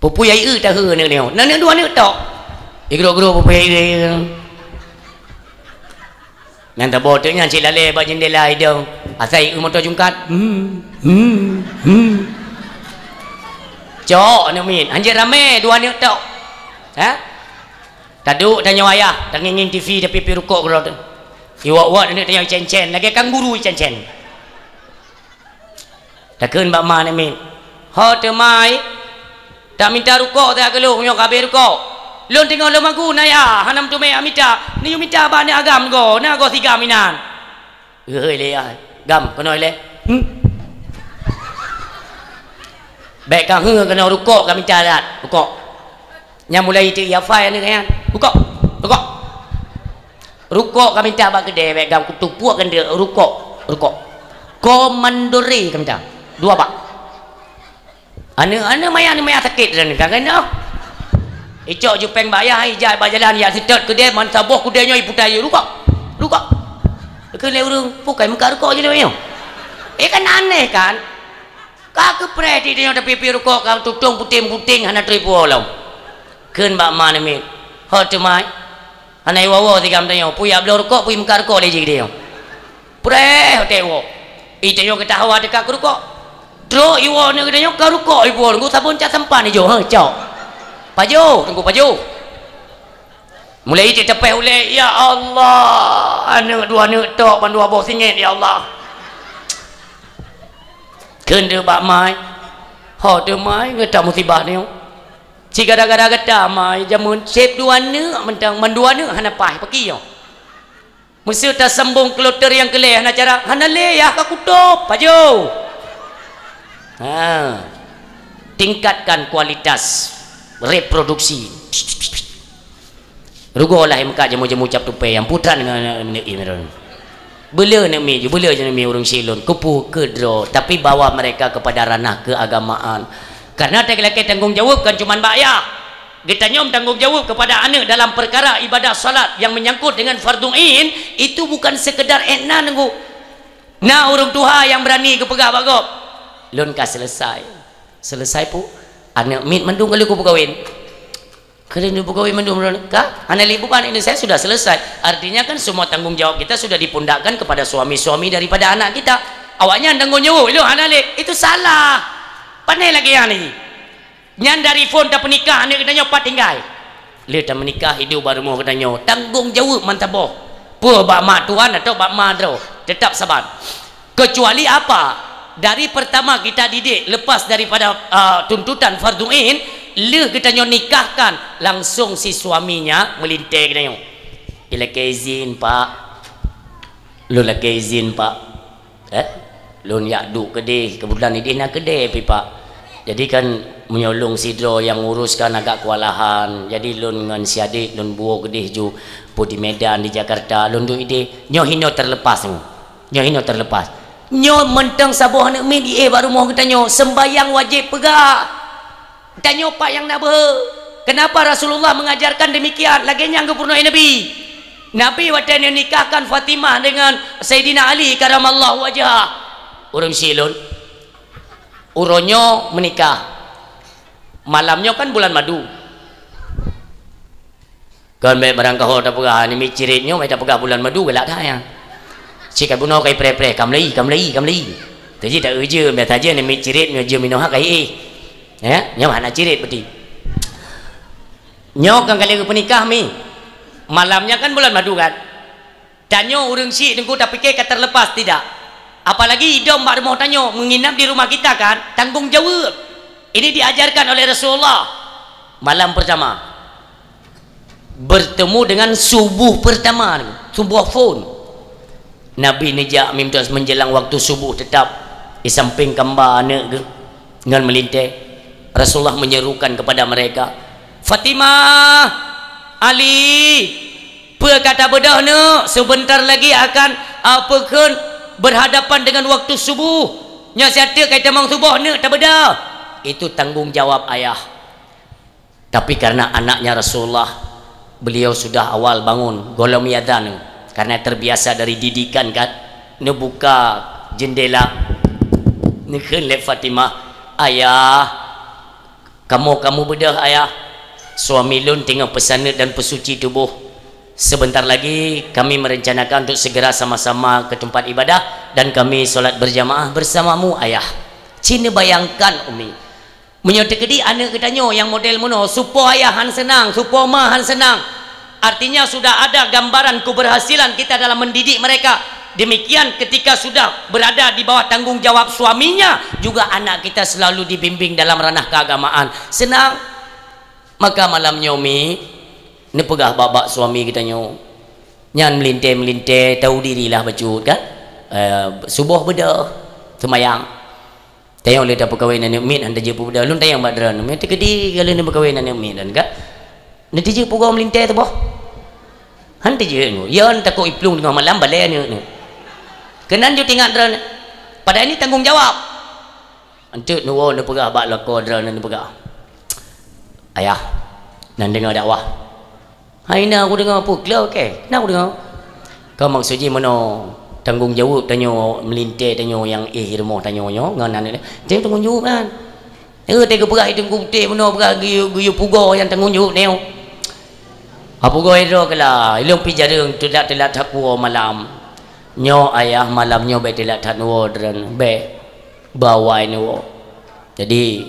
Peue-peue nyang ieu tahe aneuk nyoe. Nan aneuk dua aneuk tok. Igrok-grok peue-peue nyang ieu. Nyang saboh teuk nyan cit lalé bak jeundela idong. Asai ieu moto jungkat. Hmm, hmm, hmm. Cok aneuk miet, hanjeuet ramé dua aneuk tok. Ha? Taduek tanyoe ayah, tangieng-ngieng T V, tapi pih rukok keudroe teuh. Iwak-wak aneuk tanyoe icen-cen, lagèe kanguru icen-cen. Takheun bak ma aneuk miet, "Ho teuma, taminta rukok teuh keu lôn, nyoe ka abéh rukok. Lôn teungoh lôn magun ayah, hana meuteumé mita, neuyue mita bak aneuk agam go, na go sigam inan." Geuhôi lé yah, "Gam, keunoe lé." Hmm. Bèk ka heueh keunoe rukok ka mita that, rukok. Nyang mulai teuk yafai aneuk nyan. "Rukok, rukok." Rukok ka mita bak keudè, bèk gam kutu puak keuneuk, "Rukok, rukok." Komandore ka mita. Dua bak. Aneuk-aneuk maya, aneuk maya sakét dan ka keunoe. Icok jupeng bak yah, ijak bak jalan, yak seutôt keudè, man saboh keudè nyoe iputa yue, "Rukok, rukok." Keu lé ureueng, "Bukai meukat rukok jih lé nyoe?" Eh, kan aneh kan? Ka keupreh di tanyoe tapipi rukok, ka tutong puténg-puténg hana trép woe lom. Kheun bak ma aneuk miet, "Ho teuma, hana iwoe-woe sigam tanyoe, peue jak bloe rukok, peue meukat rukok lé jih keu tanyoe." Preh watèe iwoe. I tanyoe geutah hawa teuka keu rukok. Trok iwoe aneuk geutanyoe ka rukok iwoe, teungku sabon cat sampan ijo, ha, cok. Pajoh, teungku pajoh. Mulai ijak teupeh ulèe, "Ya Allah, aneuk dua aneuk tok ban dua boh singét, ya Allah." Kheun deuh bak mai, "Ho deuh mai, ngeutah musibah nyoe. Cit gara-gara gata mai, jameun sép dua aneuk mantong, mandua aneuk hana paih, pakri nyoe?" Meuseu tasambong kloter nyang keu lhèe hana cara, "Hana lé, yah ka kutôb, pajoh." Ha. Tingkatkan kualitas reproduksi. Rugoe lah meukat jamu-jamu cap tupée nyang putran ngon aneuk miet. Beuleu aneuk miet ju, beuleu aneuk miet ureueng syik lôn, keupeue keu droe, tapi bawa mereka kepada ranah keagamaan. Karena lakée-lakée tanggong jaweueb kan cuman bak yah. Geutanyoe tanggong jaweueb kepada aneuk dalam perkara ibadah salat yang menyangkut dengan fardhu ain, itu bukan sekedar ék na neugok. Na ureueng tuha nyang beurani geupeugah bak gob, "Lôn ka selesai." "Selesai peue?" "Aneuk miet mandum ka lheueh kupeukawen." "Ka lheueh neupeukawen mandum lôn?" "Ka, hana lé bukan ini, saya sudah selesai." Artinya kan semua tanggung jawab kita sudah dipundakkan kepada suami-suami daripada anak kita. Awaknyan tanggong jaweueb, "Lôn hana lé." Itu salah. Pane lagée nyan lagée. Nyan dari phon tapeunikah aneuk geutanyoe pat tinggai. Lheueh tameunikah, hidup bak rumoh geutanyoe, tanggong jaweueb mantong boh. Peue bak mak tuan atau bak ma droe, tetap saban. Kecuali apa? Dari pertama kita didik lepas daripada, ah, tuntutan fardhu ain, lheueh geutanyoe nikahkan, langsung si suaminya meulintée geutanyoe. Ilakée izin, Pak. Lôn lakée izin, Pak. Eh? Lôn jak duek keudeh, keubeutulan ideh na keudè pih, Pak. Jadi kan meunyoe lôn sidroe nyang ngurus kan agak keuwalahan. Jadi lôn ngon si adék lôn buwoe keudeh ju, peue di Medan, di Jakarta, lôn duek ideh. Nyoe hinoe teulepas nyoe. Nyoe hinoe teulepas. Nyoe mantong saboh aneuk miet jiéh bak rumoh geutanyoe, seumbahyang wajéb peugah. Tanyoe pat nyang na beuhe. Kenapa Rasulullah mengajarkan demikian? Lagée nyang geupeurunoe Nabi. Nabi watée neunikahkan Fatimah dengan Saidina Ali karamallahu wajhah. Ureuëng syik lôn. Uroe nyoe meunikah. Malam nyoe kan bulan madu. Kon bék barangkaho tapeugah, "Nyoe miet cirit nyoe, bék tapeugah bulan madu, galak that nyan." Cit ka bunoe ka ipreh-preh, "Ka meulai, ka meulai, ka meulai." Teujih tak eu jeuem, biasa jeuem nyoe miet cirit nyoe jeuem inoe ha ka iéh. Ya, nyoe hana cirit berarti. Nyoe kan kali peunikah mi. Malam nyan kan bulan madu kan? Tanyoe ureuëng syik teungku tapike ka terlepas tidak? Apalagi idong bak rumoh tanyoe, menginap di rumah kita kan? Tanggung jawab. Ini diajarkan oleh Rasulullah. Malam pertama. Bertemu dengan subuh pertama, subuh phon. Nabi neujak mimtaz menjelang waktu subuh tetap di samping kamba aneuk geuh ngon meulintée. Rasulullah menyerukan kepada mereka, "Fatimah, Ali, peue ka tabeudôh neuk? Sebentar lagi akan, a, peue kheun berhadapan dengan waktu subuh. Nyoe siat teuk ka itamong suboh neuk tabeudôh." Itu tanggung jawab ayah. Tapi karena anaknya Rasulullah, beliau sudah awal bangun, gohlom iazan, karena terbiasa dari didikan kan, neubuka jendela, neukheun lé Fatimah, "Ayah, kamoe ka mubeudôh, Ayah. Suami lôn teungoh peusaneut dan peusuci tuboh. Sebentar lagi kami merencanakan untuk segera sama-sama ke tempat ibadah dan kami sholat berjamaah bersamamu, Ayah." Cit neubayangkan, Umi. Meunyoe teukeudi aneuk geutanyoe nyang model meunoe, supo ayah han seunang, supo ma han seunang. Artinya sudah ada gambaran keberhasilan kita dalam mendidik mereka. Demikian ketika sudah berada di bawah tanggung jawab suaminya, juga anak kita selalu dibimbing dalam ranah keagamaan. Seunang. Maka malam nyoe mi, neupeugah bak-bak suami geutanyoe. Nyan meulintée-meulintée, tahu dirilah bacut kan? Eh, suboh beudôh, seumayang. Tayong lé tapeukawen aneuk miet, han teujeuet peubuda. Lôn tayong bak droeneuh, meunyoe teukeudi ka lheueh neupeukawen aneuk miet droeneuh ka, neutijeuet pugoe meulintée teuboh? Han teujeuet nyoe. Yon takot iplueng teungoh malam balée aneuk nyoe. Keunan jeuet ingat droeneuh. Padahai nyoe tanggong jawab. Enteuk neuwoe neupeugah bak lakoe droeneuh neupeugah, "Ayah, nan deungoe dakwah." "Hai na kudeungoe peue klo kée? Na kudeungoe." Ka maksud jih meunoe, tanggong jaweueb tanyoe meulintée tanyoe nyang éh rumoh tanyoe nyoe ngon aneuk. Tanggong jaweueb kan. Nyoe teuka peugah itu kuté meunoe peugah geuyue pugoe nyang tanggong jaweueb nyoe. Apugoe droe keulah, ilong pi jareueng teulat-teulat that kuwoe malam. Nyoe ayah malam nyoe bék teulat that neuwoe droeneuh, bék bawai neuwoe. Jadi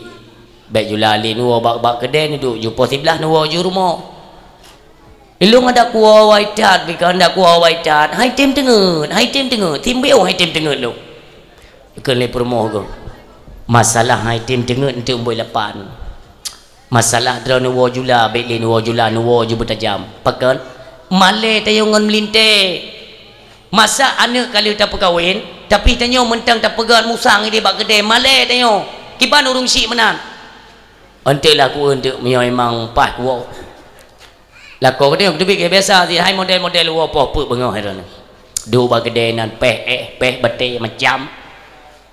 bék jula lé neuwoe bak-bak keudée neuduek, ju poh siblaih neuwoe ju rumoh. Ilong adak kuwoe wai that, bika adak kuwoe wai that. Hai tem teungeut, hai tem teungeut, timbeu hai tem teungeut lom. Keu lé peurumoh geuh. Masalah hai tem teungeut enteuk boi lapan. Masalah droe neuwoe jula, bék lé neuwoe jula, neuwoe ju beutajam. Pakon? Malée tayong ngon meulintée. Masa aneuk ka lheueh tapeukawen, tapi tanyoe meuntang tapeugét musang ideh bak keudée, malée tanyoe. Kiban ureuëng syiek meunan. Enteuk lah ku enteuk meunyoe imang paih kuwoe. Lakoe geutanyoe keuteubiet keu biasa, hai model-model woe poh peuet beungoh hai droeneuh. Duek bak keudée nan péh éh, péh batée macam.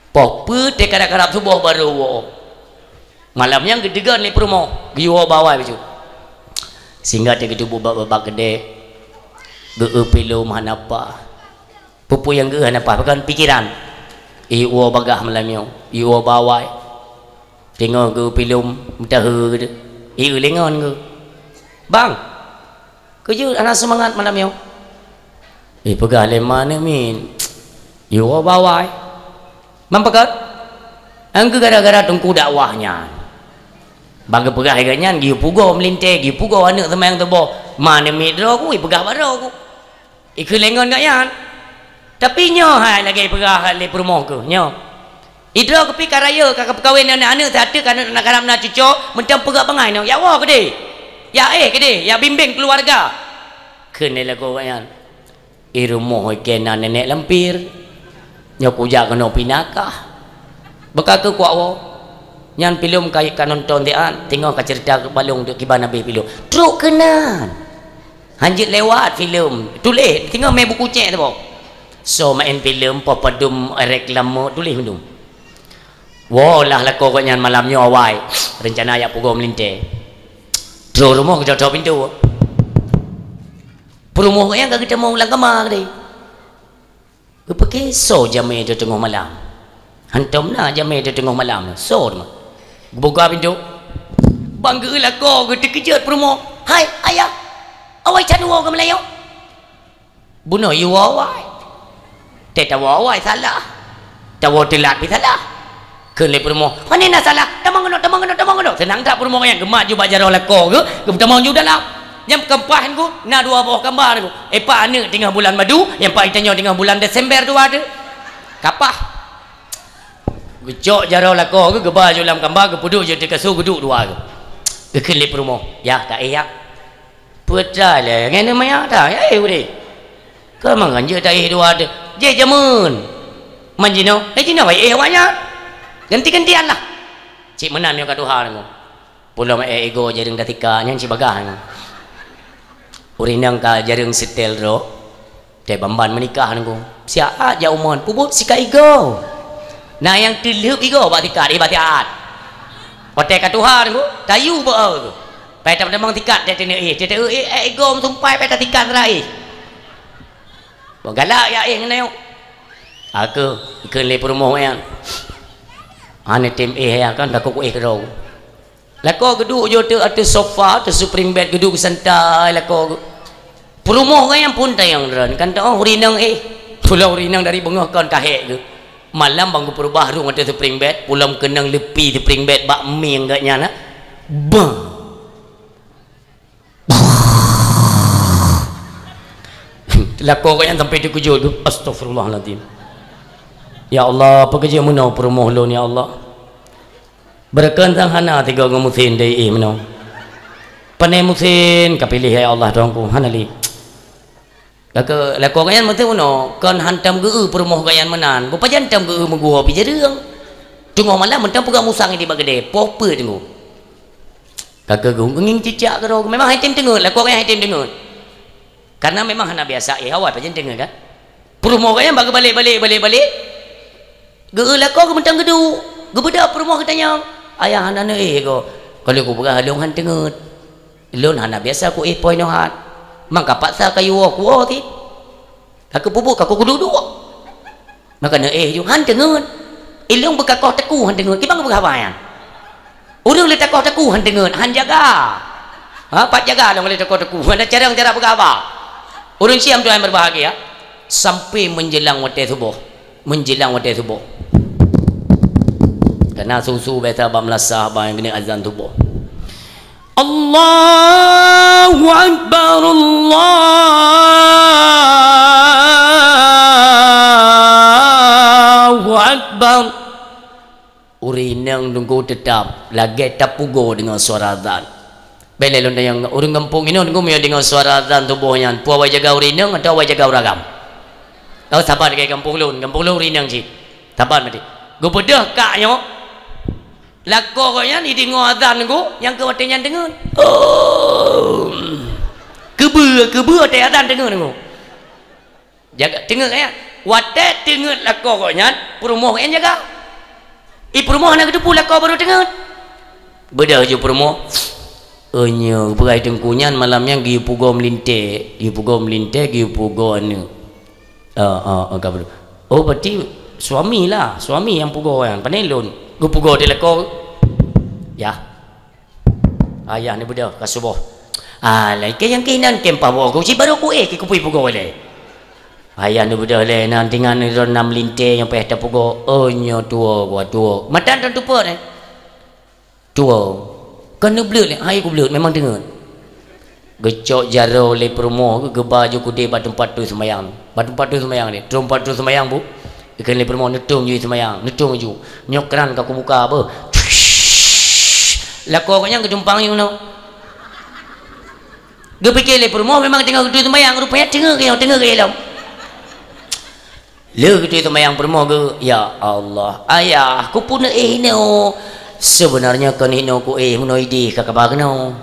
Poh peuet teukarab-karab suboh barô woe. Malam nyan geuteugon lé peurumoh, geuyue woe bawai bacut. Sehingga teugeuteubiet bak, bak keudée, geu-eu pilom hana paih. Peue-peue nyang geu hana paih, pakon pikeran. Ih woe bagah malam nyoe, ih woe bawai. Teungoh geu pilom meuteue geuh. Ih lengon geuh. Bang, keu jeuet hana seumangat malam nyoe. Ih peugah lé ma neumin. Ih woe bawai. Mam pakon? Nyang geu gara-gara teungku dakwah nyan. Bang geupeugah lagée nyan, geuyue pugoe meulintée, geuyue pugoe aneuk seumayang suboh. Ma neumin droe ku, ih peugah bak droe ku. Ikeu lengon gak nyan. Tapi nyoe hai lagée peugah lé peurumoh keuh nyoe. Idroe keupi ka rayeuk ka peukawen aneuk-aneuk, siat teuk ka aneuk na karab na cuco, meuntang peugah bangai nyoe, "Yak woe keudeh. Yak éh keudeh, yak bimbeng keuluwarga." Kheun lé lakoe gobnyan, "I rumoh ikeu na nenek lampir. Nyoe kujak keunoe pinakah. Beuka keu kuak woe." Nyan filem ka, ka nonton siat, teungoh ka ceurita keu balong teuk kiban habéh filem. Trok keunan. Hanjeuet lewat filem. Tuléh, teungoh mé buku cek saboh. Soe maén filem, poh padum reklame, tuléh mandum. Woe lah lakoe gobnyan malam nyoe awai. Reuncana jak pugoe meulintée. Trok rumoh geutoe-toe pintoe. Peurumoh gobnyan ka geutamong lam kama keudeh. Geupeuke soe jamé teungoh malam. Hantom na jamé teungoh malam. Soe teuma? Geubuka pintoe. Bang geu lakoe geuh teukeujot peurumoh. "Hai, ayah! Awai can woe keu meulayeue?" "Bunoe yue woe awai. Teuh tawoe awai salah. Tawoe teulat pih salah." Kheun lé peurumoh, "Pane na salah? Tamong keunoe, tamong keunoe, tamong keunoe." Seunang that peurumoh nyan geumat ju bak jaroe lakoe geuh, geupeutamong ju dalam. Nyang keumpah nyan na dua boh kamba nyan. Epa aneuk teungoh bulan madu, nyang pa itanyoe teungoh bulan Desember dua teuk. Kapah. Geucok jaroe lakoe geuh, geuba ju lam kamba, geupeuduek ju teukasu, geuduek dua geuh. Geukheun lé peurumoh, "Yah, ta éh yah." "Peue teuma lé, ngon maya ta, ya éh udeh." "Keu mangat jeuet ta éh dua teuk." "Jih jameun." "Man jinoe?" "Eh, jinoe éh awaknyan. Ganti-gantian lah." Cit meunan nyoe ka tuha nyoe. Pulom éh igoe jareueng tatika nyan cit bagah nyoe. Ureueng inong ka jareueng seutèl droe. Teuh ban-ban meunikah nunggu. Siat jak umon, peubuet sikat igoe. Na nyang teulheueb igoe bak sikat, eh, bak siat. Watèe ka tuha nunggu, tayue beu-e. Pai tamong sikat teuh teuneuk éh, teuh teuneuk éh, éh igoe meusumpai pai tasikat sira éh. Beu galak jak éh ngon ayok. Aku kheun lé peurumoh nyan. Hana tem éh ya kan, takot ku éh keudroe. Lakoe geuduek ju teuk ateueh sofa, ateueh spring bed geuduek santai lakoe geuh. Peurumoh gobnyan pun tanyong droen, kan teuh ureueng inong éh. Pula ureueng inong dari beungoh kon ka hék geuh. Malam bang geupeurubah rhueng ateueh spring bed, pulom keunong leupi spring bed bak mieng gobnyan, ha. Bah! Lakoe gobnyan sampai teukeujot geuh. Astagfirullahalazim. Ya Allah, peue keujeuet meunoe peurumoh lôn, ya Allah. Beureukan sang hana tiga ngon meusén dai éh meunoe. Pane meusén ka piléh, ya Allah, Tuhanku, hana lé. Lakoe, lakoe gobnyan meusén meunoe, kon hantom geu-eu peurumoh gobnyan meunan. Beupajan tom geu-eu meuguoh pi jareueng. Teungoh malam mantong peugah musang di bak keudè, poh peuet teungku. Ka keu geuh ngieng cicak keudroe, memang hai tem teungeut, lakoe gobnyan hai tem teungeut. Karena memang hana biasa éh awai pajan teungeut kan. Peurumoh gobnyan bak geubalek-balek, balek-balek. Geu-eu lakoe geuh mantong geuduek, geubeudôh peurumoh geutanyong, "Ayah hana neuéh goe?" "Ka lheueh kupeugah lôn han teungeut. Lôn hana biasa ku éh poh inoe hat. Mangka paksa kayue woe kuwoe cit. Ka keu peubuet ka ku keuduek-duek. Maka neuéh ju han teungeut. Ilôn beukakoh teukue han teungeut." Kiban geupeugah haba nyan. Ureueng lé takoh teukue han teungeut, han jaga. Ha, pat jaga lôn lé takoh teukue. Hana carông cara peugah haba. Ureueng siam tuan berbahagia, sampai menjelang watèe suboh. Menjelang watèe suboh. Karena su-su biasa bak meulasah bak nyang keuneuk azan suboh. Allahu Akbar, Allahu Akbar. Ureueng inong teungku teutap lagèe tapugoe deungon suara azan. Bèk lé lôn tanyong, ureueng gampông inoe teungku meunyoe deungon suara azan suboh nyan, peue awai jaga ureueng inong atawa awai jaga ureueng agam? Oh, saban lagèe gampông lôn, gampông lôn ureueng inong cit. Saban maté. Geubeudôh kak nyoe. Lakoe gobnyan ideungoe azan teungku, nyang keu watèe nyan teungeut. Oh. Keubeue, keubeue watèe azan teungeut teungku. Jaga, teungeut, ya. Watèe teungeut lakoe gobnyan, peurumoh gobnyan jaga. I peurumoh hana geuteupeue lakoe barô teungeut. Beudôh ju peurumoh. Oh, nyoe, peugah teungku nyan malam nyan geuyue pugoe meulintèe, geuyue pugoe meulintèe, geuyue pugoe aneuk. Ah, ah, ah, ka beudôh. Oh, berarti suami lah, suami nyang pugoe nyan. Pane lôn geupugoe di lakoe. Yah. Ayah neubeudôh ka suboh. Ah, lakèe nyang keunan keu paboh ku, cit barô ku éh keu kupui pugoe lé. Ayah neubeudôh lé, nan teungoh neuron nam lintèe nyang payah tapugoe. Oh, nyoe tuwoe, gua tuwoe. Mata tan tupot, eh. Tuwoe. Kon neubleuet lé, hai kubleuet, memang teungeut. Geucok jaroe lé peurumoh geuba ju keudeh bak teumpat teuh seumayang. Bak teumpat teuh seumayang deh. Teumpat teuh seumayang bu. Geukheun lé peurumoh, "Neutông ju seumayang, neutông ju. Nyoe kran ka kubuka beuh." Lakoe gobnyan geudumpang u noe. Geupike lé peurumoh memang teungoh geuteuh seumayang, rupanya teungeut keu nyoe, teungeut keu ilom. Lheueh geuteuh seumayang peurumoh geuh, "Ya Allah, Ayah, kupeue neuéh inoe? Seubeunarnya kon inoe kuéh, meunoe ideh ka kaba keunoe.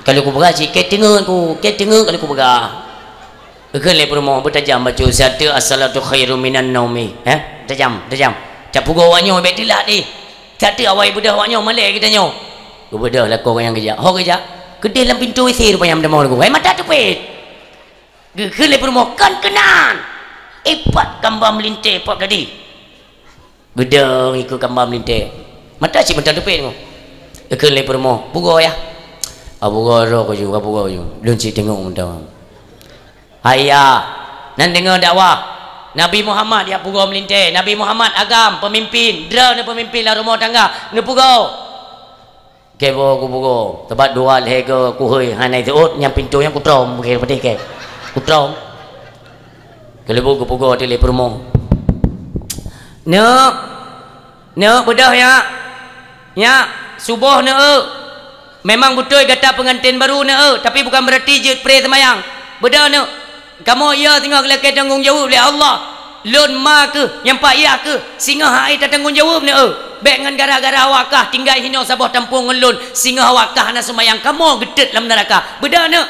Ka lheueh kupeugah cit, keu teungeut ku, keu teungeut ka lheueh kupeugah." Geukheun lé peurumoh, "Beutajam bacut, siat teuk as-salatu khairum minan naumi." Eh? Tajam, tajam. Tapugoe awak nyoe bèk teulat deh. Siat teuk awai beudôh awak nyoe malèe geutanyoe. Geubeudôh lakoe nyang geujak. Ho geujak, keudeh lam pintoe W C rupanya meutamong lagoe. Hai mata teupet. Geukheun lé peurumoh, "Kon keunan! Ipat kamba meulintèe pap tadi." Geudong ikôt kamba meulintèe. Mata cit meuteupet nyoe. Geukheun lé peurumoh, "Pugoe yah." "Ka pugoe droe kaju, ka pugoe kaju. Lôn cit teungoh mantong." "Hai yah, nan deungoe dakwah. Nabi Muhammad jak pugoe meulintèe. Nabi Muhammad agam, peumimpin. Droeneuh peumimpin lam rumoh tangga. Neupugoe." Keu boh geupugoe, sabab dua lhèe goe kuhôi hana jiseuôt, nyang pintoe nyan kutrom, bukée peudeh kèe. Kutrom. Keuleubôh geupugoe teuk lé peurumoh. "Neuk, neuk beudôh nyak. Nyak, suboh neuk eu. Memang beutôi gata peunganten baru neuk eu, tapi bukan beurati jeuet pré seumayang. Beudôh neuk." "Kamoe yö singoh lakèe tanggông jaweueb lé Allah. Lôn ma kheueh, nyang pat yah kheueh, singoh hai tatanggông jaweueb neuk eu. Bèk ngon gara-gara awak kah tinggai hinoe saboh tampông ngon lôn, singoh awak kah hana seumayang, kamoe geutot lam neuraka. Beudôh neuk."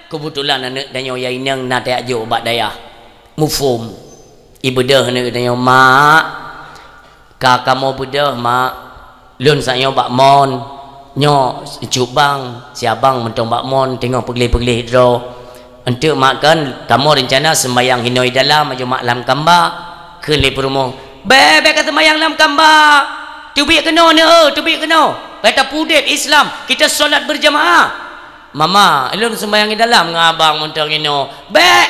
Keubeutulan aneuk tanyoe nyang inong na tajak jok bak dayah. Muphom. Ibeudôh aneuk tanyoe, "Mak, ka kamoe beudôh, Mak. Lôn sa'at nyoe bak mon. Nyoe cubang, si abang mantong bak mon, teungoh peugleh-peugleh droe. Eunteuk mak kon, kamoe reuncana seumayang hinoe dalam, ajoh mak lam kamba." Kheun lé peurumoh, "Bèk, bèk ka seumayang lam kamba. Teubiet keunoe neuk eu, teubiet keunoe. Gata peudeb Islam, kita sholat berjamaah." "Mama, lôn seumayang i dalam ngon abang mantong inoe." "Bèk!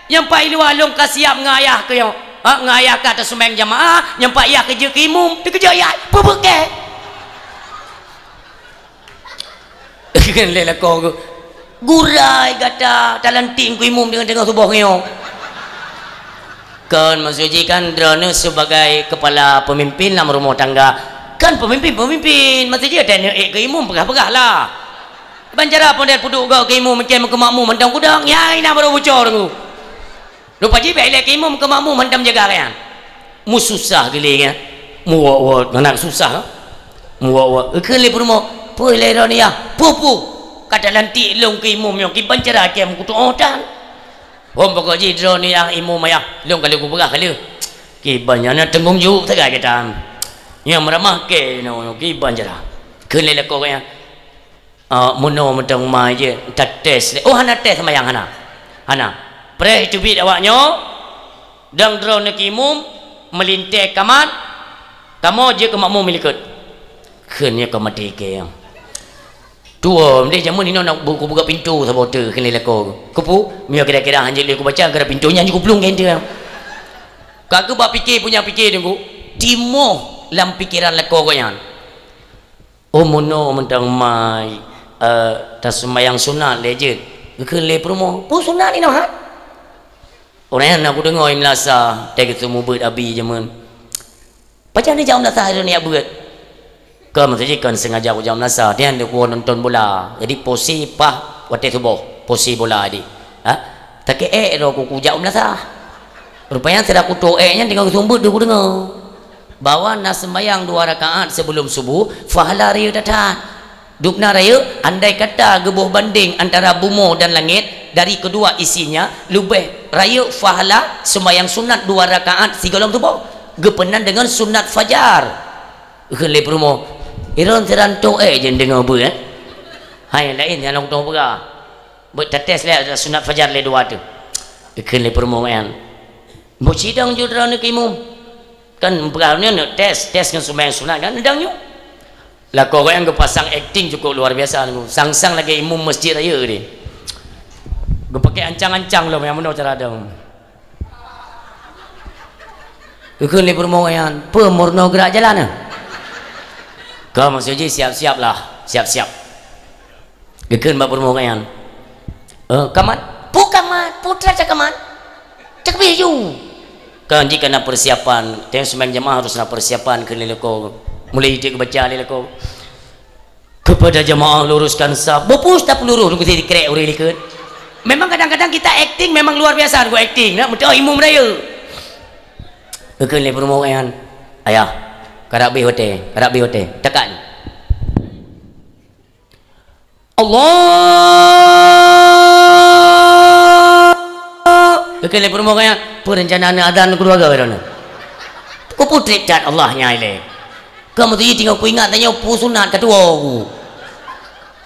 Nyang pat i luwa lôn ka siap ngon ayah keuh nyoe. Ha, ngon ayah ka taseumayang jamaah, nyang pat yah keu jeuet keu imum, teukeujot yah, peubeuet kèe." Kheun lé lakoe geuh, "Gurèe gata, talantik keu imum deungon teungoh suboh nyoe." Kon, maksud jih kan droeneuh sebagai kepala pemimpin lam rumoh tangga. Kan pemimpin-pemimpin, maksud jih tanyoe ék keu imum peugah-peugah lah. Ban cara pondét peuduek gob keu imum, macam keu makmum mantong kudong, nyang inan baru bucor ngu. Rupa jih bèk ilèe keu imum keu makmum mantong jaga gobnyan. Meususah geuh lé nyan. Meuwot-wot, hana susah. Meuwot-wot. Kheun lé peurumoh, "Peue lé droeneuh yah? Peue-peue? Ka talantik lôn keu imum nyoe, kiban cara kèe meukutoh tan." "Hom pokok jih droeneuh yah imum ayah, lôn ka lheueh kupeugah ka lheueh. Kiban nyan na tanggông jaweueb sagai gata. Nyang meuramah kèe nyoe, kiban cara." Kheun lé lakoe gobnyan, "Ah, meunoe mantong ma jeuet, tates lé." "Oh, hana tes seumayang, hana. Hana. Preh teubiet awak nyoe, dong droeneuh keu imum, meulintèe kamat, kamoe jeuet keu makmum i likot." Kheun nyoe ka maté kèe. Tuwo, meunan jameun inoe na bu-, kubuka pintoe saboh teuk kheun lé lakoe. Keupeue? Meunyoe kira-kira hanjeuet lé kubaca, gara pintoe nyan jih kuplueng kèe teuh. Ka geuba pike punya pike teungku, timoh lam pikeran lakoe gobnyan. "Oh, meunoe mantong ma, eh, taseumayang sunat lé jeuet." Geukheun lé peurumoh, "Peue sunat inoe hai?" "Ureueng nyan na kudeungoe i meulasa, teuh geuseumeubeuet abi jameun." "Pajan neujak u meulasa droeneuh jak beuet?" "Kon, maksud jih kon sengaja kujak u meulasa, nyan lé kuwoe nonton bola. Jadi posé paih watèe suboh, posé bola jih. Ha? Takeuh ék droe ku kujak u meulasa." Rupanya sira kuto ék nyan teungoh geuseumeubeuet deuh kudeungoe. Bahwa na seumayang dua rakaat sebelum subuh, pahala rayeuk that-that. Dubna rayeuk, andai kata geuboh bandeng antara bumoe dan langét dari kedua isinya, leubeh rayeuk pahala seumayang sunat dua rakaat sigohlom suboh, geupeunan deungon sunat fajar. Kheun lé peurumoh, "Droeneuh sira to ék jeuet deungoe beuet, eh? Hai laén nyang lôn tueng peugah. Beuet tates lé sunat fajar lé dua teuh." Kheun lé peurumoh nyan, "Beusidang ju droeneuh keu imum." Kan peugah nyoe neuk tes, tes ngon seumayang sunat kan, neudang nyoe. Lakoe gobnyan geupasang akting cukup luar biasa nyoe. Sang-sang lagèe imum masjid rayeuk deh. Geupakè ancang-ancang lom nyang meunoe cara dong. Geukheun lé peurumoh nyan, "Peue meurunoe geurak jalan, eh?" Ka maksud jih siap-siap lah, siap-siap. Geukheun bak peurumoh nyan, Eh, kamat? Peue kamat? Peue teuma kamat? Takbir ju. Kan jika na persiapan, teuh seumayang jamaah harus na persiapan keu lé lakoe. Mulai jeuet geubaca lé lakoe. Kepada jamaah luruskan saf. Bopus tak peluru nunggu si krek ureueng likot. Memang kadang-kadang kita akting memang luar biasa nunggu akting. Nak meuteuk imum raya. Geukheun lé peurumoh nyan, "Ayah, karab beh watèe, karab beh watèe. Takat." Allah. Geukheun lé peurumoh nyan, "Peue rencana aneuk azan keuluwarga droeneuh?" Ku putrek that Allah nyan ilèe. Ka meuteujih tinggai kuingat tanyoe peue sunat ka tuwoe ku.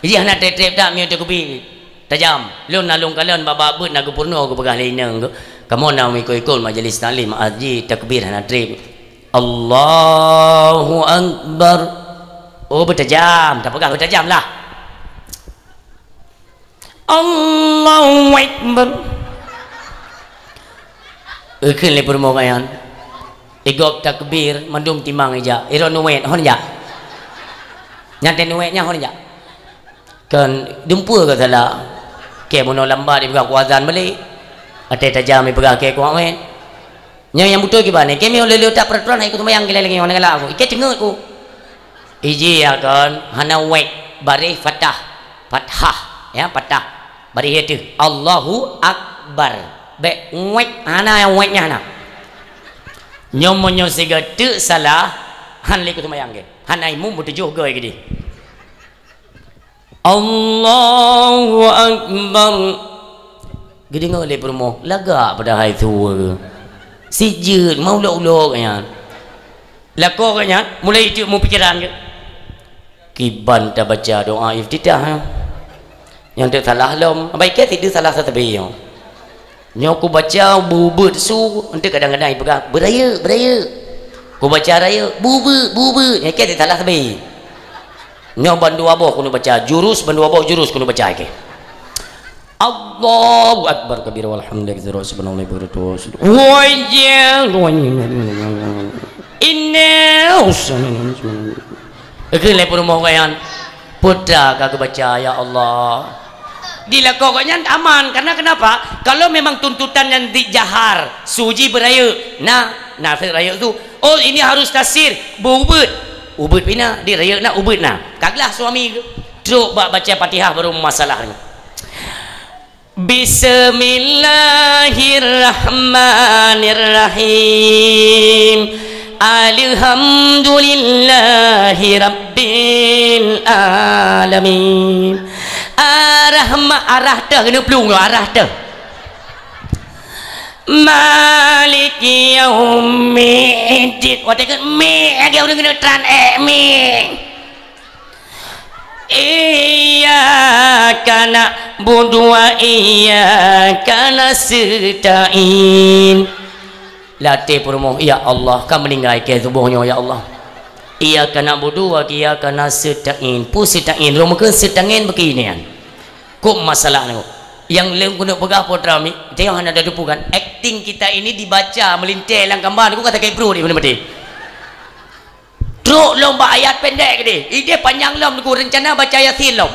Jadi hana trép-trép that meunyoe takbir. Tajam. Lôn na lôn kalon bak-bak beuet na geupeurunoe geupeugah lé inong geuh. Kamoe na meuikot-ikot majlis taklim, aji takbir hana trép. Allahu Akbar. Oh, beutajam. Tapeugah beutajam lah. Allahu Akbar. Geukheun lé peurumoh nyan. Igob takbir, mandum timang ijak. Iron nuwet, hon jak. Nyan teuh nuwet nyan hon jak. Kan dumpeue ka salah. Kèe bunoe lambat ipeugah ku azan balek. Watèe tajam ipeugah kèe kuat wet. Nyan nyang beutôi kiban, kèe meunyoe lé-lé that peuraturan hai ku seumayang kèe lagèe nyoe, hana galak ku. Ikèe teungeut ku. Iji ya kan, hana wet, baréh fathah. Fathah, ya, fathah. Baréh ateueh. Allahu Akbar. Bèk wet, hana nyang wet nyan hana. Nyoe meunyoe sigoe teuk salah, han lé ku seumayang kèe. Hana imum beutujoh goe keudeh. Allahu Akbar. Geudeungoe lé peurumoh, lagak padahai su. Sijeuet, meuulok-ulok nyan. Lakoe nyan, mulai jeuet meupikiran geuh. Kiban tabaca doa iftitah, ha? Nyang teusalah lom, abai kèe sideh salah sabe nyoe. Nyoe kubaca bubeuet su, eunteuk kadang-kadang ipeugah, "Beurayeuk, beurayeuk." Kubaca rayeuk, "Bubeuet, bubeuet." Nyan kèe teusalah sabe. Nyoe bandua boh keuneuk baca, jurus bandua boh jurus keuneuk baca kèe. Allahu Akbar kabira walhamdulillahi katsira subhanallahi bukratan wa asila. Wa iyyakum. Inna. Geukheun lé peurumoh nyan, "Peue teuma ka geubaca, ya Allah?" Di lakoe gobnyan aman, karena kenapa? Kalau memang tuntutan nyan di jahar, su jih beurayeuk, na, na rayeuk su. Oh, ini harus tasir, beubeuet. Ubeuet pih na, di rayeuk na, ubeuet na. Ka glah suami geuh. Trok bak baca Fatihah baru masalah nyoe. Bismillahirrahmanirrahim. Alhamdulillahi rabbil alamin. Arah ma-, arah teuh keuneuk plueng, arah teuh. Maliki yaumiddin. Watèe keuneuk mi, lagèe ureueng keuneuk tran, eh, mi. Iyyaka na'budu wa iyyaka nasta'in. Latèe peurumoh, "Ya Allah, ka meuninggai kèe suboh nyoe, ya Allah. Iyyaka na'budu wa iyyaka nasta'in." Peue sita'in? Lôn meukeuen sita'in bukon nyan. Kok masalah nyoe? Nyang lôn keuneuk peugah, putra mi, teuh hana tateupeue kan? Akting kita ini dibaca meulintèe lam kamba, kok ka sakét pruet di mana mati. Trok lom bak ayat pendek keudeh. Idéh panyang lom, Teungku, rencana baca Yasin lom.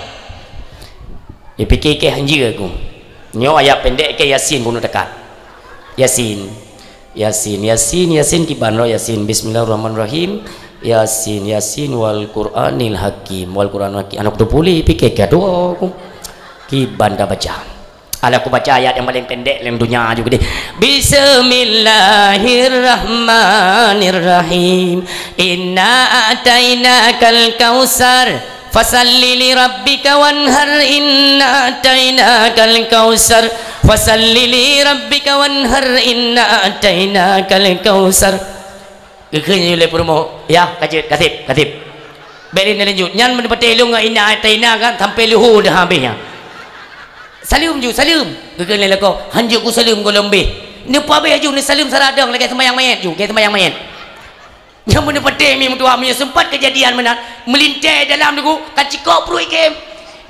Ipike kèe hanjeuet ku. Nyoe ayat pendek kèe Yasin bunoe takat. Yasin. Yasin, Yasin, Yasin, kiban roh Yasin. Bismillahirrahmanirrahim. Yasin, Yasin, wal Qur'anil Hakim. Wal Qur'anil Hakim. Aneuk teuh pulih, pike kèe dua ku. Kiban tabaca. Alah, kubaca ayat nyang paleng pendek lam donya ju keudeh. Bismillahirrahmanirrahim. Inna a'tainakal kautsar. Fasalli li rabbika wanhar. Inna a'tainakal kautsar. Fasalli li rabbika wanhar. Inna a'tainakal kautsar. Geukheun lé peurumoh, "Yah, ka jeuet, ka sép, ka sép." Bèk lé neulanjut. Nyan meuneupatéh lôn ngon inna a'taina kan, sampoe luhô dah habéh nyan. "Saleuem ju, saleuem." Geukheun lé lakoe, "Hanjeuet kusaleuem gohlom beh." Neupeuhabéh ju, neusaleuem saradong lagèe seumayang manyèt ju, lagèe seumayang manyèt. Nyan meuneupatéh mi meutuah, meunyoe seumpat keujadian meunan, meulintèe dalam Teungku, ka cikok pruet ikém.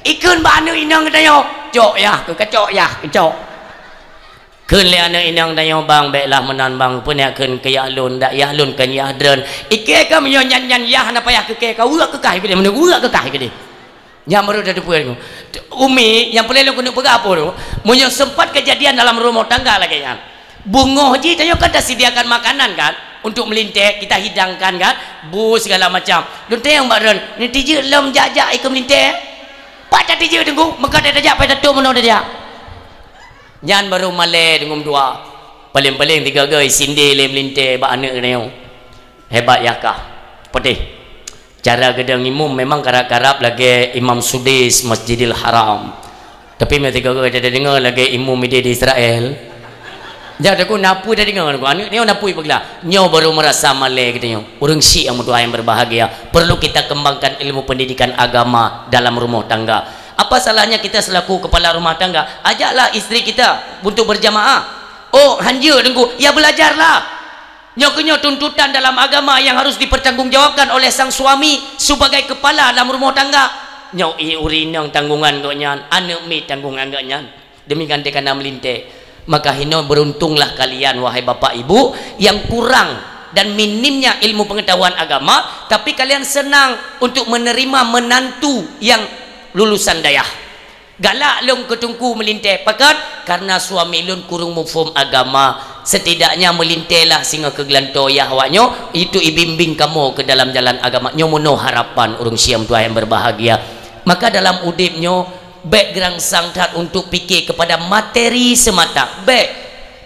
Ikheun bak aneuk inong geutanyoe, "Cok yah, keu ka cok yah, keu cok." Kheun lé aneuk inong tanyoe, "Bang, bèk lah meunan, Bang. Peue neuk kheun keu yah lôn, dak yah lôn kon yah droen." Ikèe ka meunyoe nyan, nyan yah hana payah keu kèe, ka weuek keu kah keudeh, meuneuk weuek keu kah keudeh. Nyang baru dah teupeu. Umi, nyang peureulée lôn keuneuk peugah apa tu? Meunyoe sempat kejadian dalam rumah tangga lagée nyan. Beungoh jih tanyoe kan tasediakan makanan kan untuk meulintée, kita hidangkan kan, bu segala macam. Lôn tanyong bak droen, "Ni tijeuet lom jak-jak ikeu meulintée?" Pat tatijeuet teungku, meukat tajak pat tato meunoe tajak. Nyan baru malée teungku dua. Paléng-paléng tiga gei sindé lé meulintée bak aneuk geutanyoe. Hebat yah kah. Peudeh. Cara geudong imum memang karab-karab lagée Imam Sudais Masjidil Haram. Tapi meusigoe gata deungoe lagée imum ideh di Israel. Jadi aku napui tadi deungoe aku aneuk nyoe napui peuglah. Nyoe baru merasa malée geutanyoe. Ureuëng syik yang meutuah yang berbahagia. Perlu kita kembangkan ilmu pendidikan agama dalam rumah tangga. Apa salahnya kita selaku kepala rumah tangga, ajaklah istri kita untuk berjamaah. Oh, hanjeuet teungku, ya belajarlah. Nyoe keunyoe tuntutan dalam agama yang harus dipertanggungjawabkan oleh sang suami sebagai kepala dalam rumah tangga. Nyoe i ureuëng inong tanggungan gobnyan, aneuk miet tanggungan gobnyan. Demikian dikana meulintée. Maka hinoe beruntunglah kalian, wahai bapak ibu, yang kurang dan minimnya ilmu pengetahuan agama, tapi kalian senang untuk menerima menantu yang lulusan dayah. Galak lôn keu teungku meulintée, pakon? Karena suami lôn kureueng muphom agama. Setidaknya meulintée lah singoh keu geulantoe yah awak nyoe, itu ibimbing kamoe ke dalam jalan agama. Nyoe meunoe harapan ureuëng syik meutuah yang berbahagia. Maka dalam udeb nyoe, bék gerangsang that untuk pikir kepada materi semata. Bék.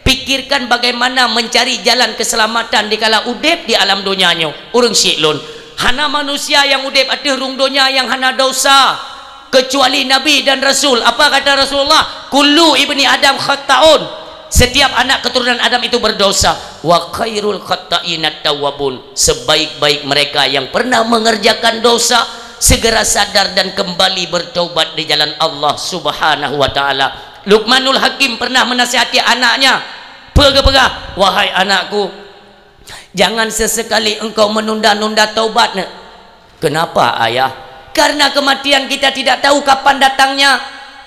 Pikirkan bagaimana mencari jalan keselamatan dikala udeb di alam donya nyoe. Ureuëng syik lôn, hana manusia yang udeb ateueh rhueng donya yang hana dosa, kecuali nabi dan rasul. Apa kata Rasulullah? "Kullu ibni Adam khata'un." Setiap anak keturunan Adam itu berdosa. "Wa khairul khata'inat tawwabun." Sebaik-baik mereka yang pernah mengerjakan dosa, segera sadar dan kembali bertaubat di jalan Allah Subhanahu wa Ta'ala. Luqmanul Hakim pernah menasihati anaknya, peugah-peugah, "Wahai anakku, jangan sesekali engkau menunda-nunda taubat." "Kenapa, Ayah?" "Karena kematian kita tidak tahu kapan datangnya.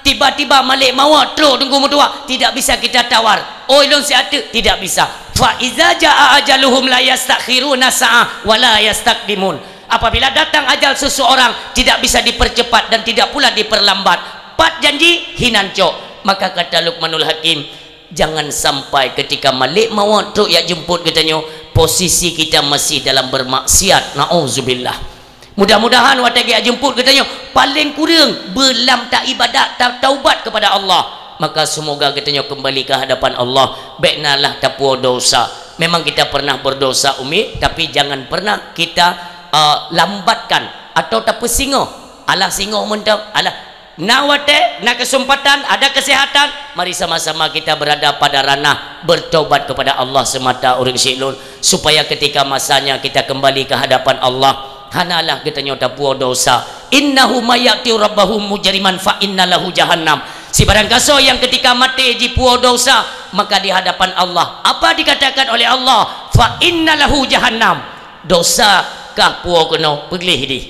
Tiba-tiba malek mawat trok teungku meutuah, tidak bisa kita tawar." "Oi lôn siat teuk," "Tidak bisa." "Fa iza jaa ajaluhum la yastakhiruna sa'ah wa la yastaqdimun." Apabila datang ajal seseorang, tidak bisa dipercepat dan tidak pula diperlambat. Pat janji, hinan cok. Maka kata Luqmanul Hakim, jangan sampai ketika malek mawat trok jak jemput geutanyoe, posisi kita masih dalam bermaksiat. Nauzubillah. Mudah-mudahan watée jak jemput geutanyoe, paléng kureueng beulam taibadat, ta-, taubat kepada Allah. Maka semoga geutanyoe kembali ke hadapan Allah. Bék na lah tapuwoe dosa. Memang kita pernah berdosa, Umi, tapi jangan pernah kita, eh, lambatkan atau tapeusingoh. Alah singoh mantong, alah na watée, na kesempatan, ada kesehatan, mari sama-sama kita berada pada ranah bertobat kepada Allah semata, ureuëng syik lôn, supaya ketika masanya kita kembali ke hadapan Allah, hanalah geutanyoe tapuwoe dosa. "Innahu may ya'ti rabbahu mujriman fa inna lahu jahannam." Sibarang gasoe nyang ketika maté jipuwoe dosa, maka di hadapan Allah, apa dikatakan oleh Allah? "Fa inna lahu jahannam." Dosa kah puwoe keunoe, peugleh dih.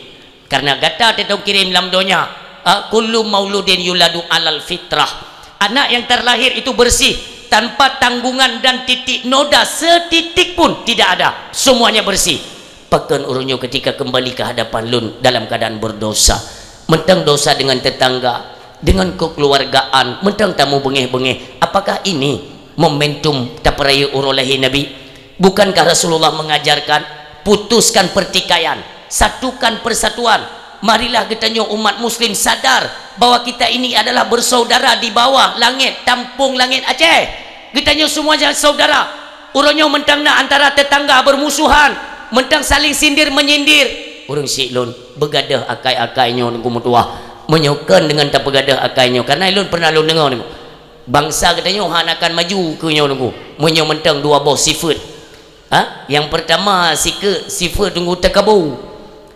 Karena gata teutong kirém lam donya, ah, kullu mauludin yuladu alal fitrah. Anak yang terlahir itu bersih, tanpa tanggungan dan titik noda setitik pun tidak ada. Semuanya bersih. Pakon ureuëng nyoe ketika kembali ke hadapan lôn dalam keadaan berdosa. Mantong dosa dengan tetangga, dengan kekeluargaan, mantong tamu beungéh-beungéh. Apakah ini momentum tapeurayeuk uroe lahé Nabi? Bukankah Rasulullah mengajarkan, putuskan pertikaian, satukan persatuan? Marilah geutanyoe umat muslim sadar bahwa kita ini adalah bersaudara di bawah langit, tampung langit Aceh. Geutanyoe semuanya saudara. Uroe nyoe mantong na antara tetangga bermusuhan, mantong saling sindir menyindir. Ureuëng syik lôn, beugadoh akai-akai nyoe teungku meutuah. Meunyoe kon deungon tapeugadoh akai nyoe, karena lôn pernah lôn deungoe teungku. Bansa geutanyoe hana akan maju keu nyoe teungku. Meunyoe mantong dua boh sifeuet. Ha? Yang pertama, sikeue sifeuet teungku teukabu.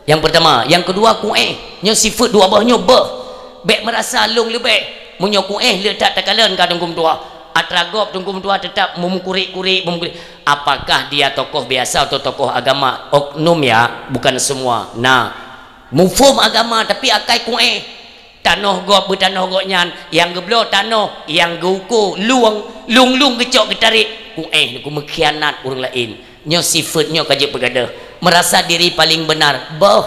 Yang pertama, yang kedua kuéh. Nyoe sifeuet dua boh nyoe beuh. Bék merasa lôn leubeh. Meunyoe kuéh le that takalon ka teungku meutuah. Atra gob teungku meutuah tetap meumeukurik-kurik, meumeukurik. Apakah dia tokoh biasa atau tokoh agama? Oknum ya, bukan semua. Nah, muphom agama tapi akai kuéh. Tanoh gob beutanoh gobnyan, nyang geubloe tanoh, nyang geuuko lueng, lueng-lueng geucok geutarek, kuéh teungku meukhianat ureuëng laén. Nyoe sifeuet nyoe ka jeuet peugadoh. Merasa diri paling benar. Boh.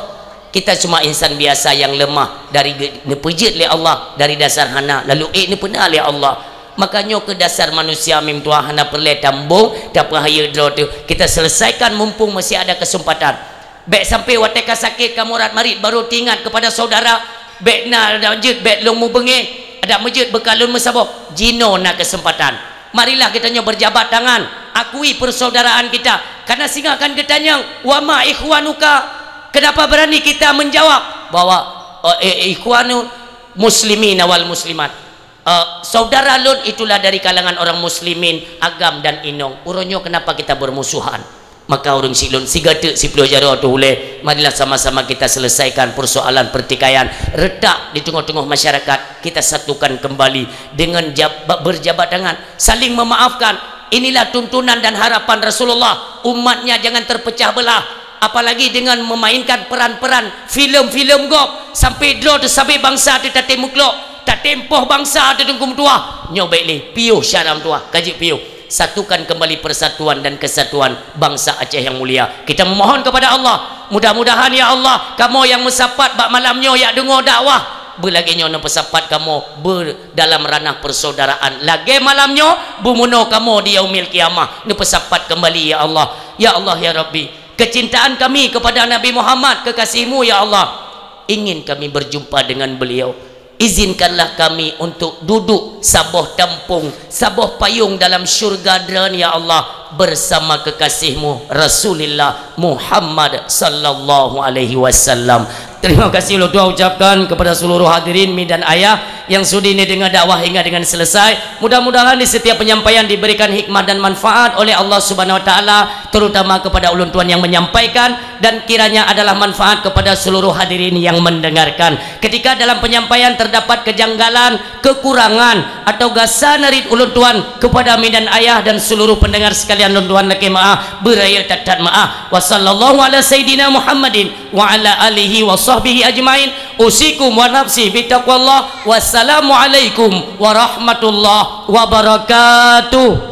Kita cuma insan biasa nyang leumah dari ge-, neupeujeuet lé Allah dari dasar hana, lalu ék neupeuna lé Allah. Maka nyoe keuh dasar manusia mim tuha hana peureulée tambong, tapeuhayeu droe teuh. Kita selesaikan mumpung masih ada kesempatan. Bék sampai watée ka sakét, ka murat marit, baru teuingat kepada saudara, bék na adak jeuet, bék lôn mubeungéh, adak meujeuet beukalon meusaboh. Jinoe na kesempatan. Marilah geutanyoe berjabat tangan, akui persaudaraan kita. Karena singoh akan geutanyong, "Wa ma ikhwanuka?" Kenapa berani kita menjawab bahwa, eh, eh, ikhwanu muslimin wal muslimat? Eh, saudara lôn itulah dari kalangan orang muslimin, agam dan inong. Uroe nyoe kenapa kita bermusuhan? Maka ureuëng silôn, siga teuk siploh jaroe teuh ulée, marilah sama-sama kita selesaikan persoalan pertikaian retak di teungoh-teungoh masyarakat, kita satukan kembali dengan jab-, berjabat tangan, saling memaafkan. Inilah tuntunan dan harapan Rasulullah, umatnya jangan terpecah belah, apalagi dengan memainkan peran-peran filem-filem gob, sampai droe teuh sabe bansa teuh tatem muklok, tatem poh bansa teuh teungku meutuah. Nyoe bék lé, piôh syara meutuah, ka jeuet piôh. Satukan kembali persatuan dan kesatuan bangsa Aceh yang mulia. Kita memohon kepada Allah, mudah-mudahan, ya Allah, kamoe nyang meusapat bak malam nyoe jak deungoe dakwah, beulagée nyoe neupeusapat kamoe be-, dalam ranah persaudaraan. Lagée malam nyoe, beumeunoe kamoe di Yaumil Qiyamah, neupeusapat kembali, ya Allah. Ya Allah, ya Rabbi, kecintaan kami kepada Nabi Muhammad, kekasih-Mu, ya Allah, ingin kami berjumpa dengan beliau. Izinkanlah kami untuk duduk saboh tampung, saboh payong dalam syurga Droen, ya Allah, bersama kekasih-Mu, Rasulullah Muhammad sallallahu alaihi wasallam. Terima kasih ulôn tuan ucapkan kepada seluruh hadirin mi dan ayah yang sudi neudeungoe dakwah hingga dengan selesai. Mudah-mudahan di setiap penyampaian diberikan hikmah dan manfaat oleh Allah Subhanahu wa Taala, terutama kepada ulôn tuan yang menyampaikan, dan kiranya adalah manfaat kepada seluruh hadirin yang mendengarkan. Ketika dalam penyampaian terdapat kejanggalan, kekurangan, atau gasa narit ulôn tuan kepada mi dan ayah dan seluruh pendengar sekalian lôn tuan lakée meu'ah, beuraya that-that meu'ah. Wa sallallahu ala sayyidina Muhammadin wa ala alihi wa sahbihi ajmain. Usikum wa nafsi bitaqwallah. Wassalamualaikum warahmatullahi wabarakatuh.